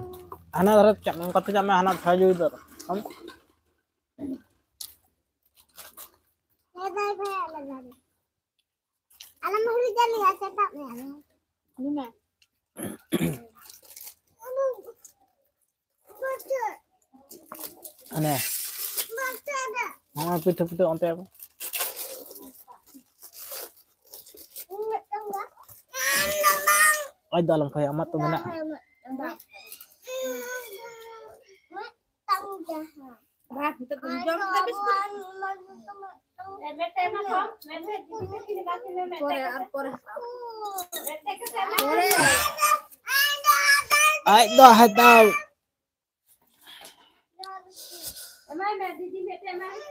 ᱦᱟᱱᱟ ᱫᱷᱟᱨᱮ ᱪᱟᱜ ᱢᱮ, ᱚᱱᱠᱟᱛᱮ ᱪᱟᱜ ᱢᱮ, ᱦᱟᱱᱟ ᱫᱷᱟᱨᱮ ᱡᱩᱫᱤ ᱫᱚ᱾ ᱟᱢ ᱞᱮ ᱵᱟᱭ ᱵᱟᱭ ᱟᱞᱮ ᱫᱷᱟᱨᱮ᱾ ᱟᱞᱮ ᱢᱟ ᱦᱩᱲᱩ ᱪᱟᱣᱞᱮ ᱥᱮᱛᱟᱜ ᱢᱮ ᱟᱞᱮ᱾ ᱦᱩᱸ᱾ ᱦᱟᱱᱮ᱾ ᱱᱚᱜᱼᱚᱭ ᱯᱤᱴᱷᱟᱹ ᱯᱤᱴᱷᱟᱹ ᱚᱱᱛᱮ ᱟᱵᱚ᱾ ᱟᱡ ᱫᱚ ᱟᱞᱚᱢ ᱠᱷᱚᱭᱟ, ᱟᱢᱟᱜ ᱛᱚ ᱢᱮᱱᱟᱜᱼᱟ᱾ ᱱᱤᱛᱚᱜ ᱫᱚ ᱡᱚᱢ ᱠᱮᱫᱟ ᱵᱤᱥᱠᱩᱴ? ᱯᱚᱨᱮ ᱟᱨ ᱯᱚᱨᱮ᱾ ᱯᱚᱨᱮ᱾ ᱟᱡ ᱫᱚ ᱦᱟᱛᱟᱣ᱾ ᱮᱢᱟᱭ ᱢᱮ, ᱫᱤᱫᱤ ᱢᱤᱫᱴᱮᱱ ᱮᱢᱟᱭ ᱢᱮ᱾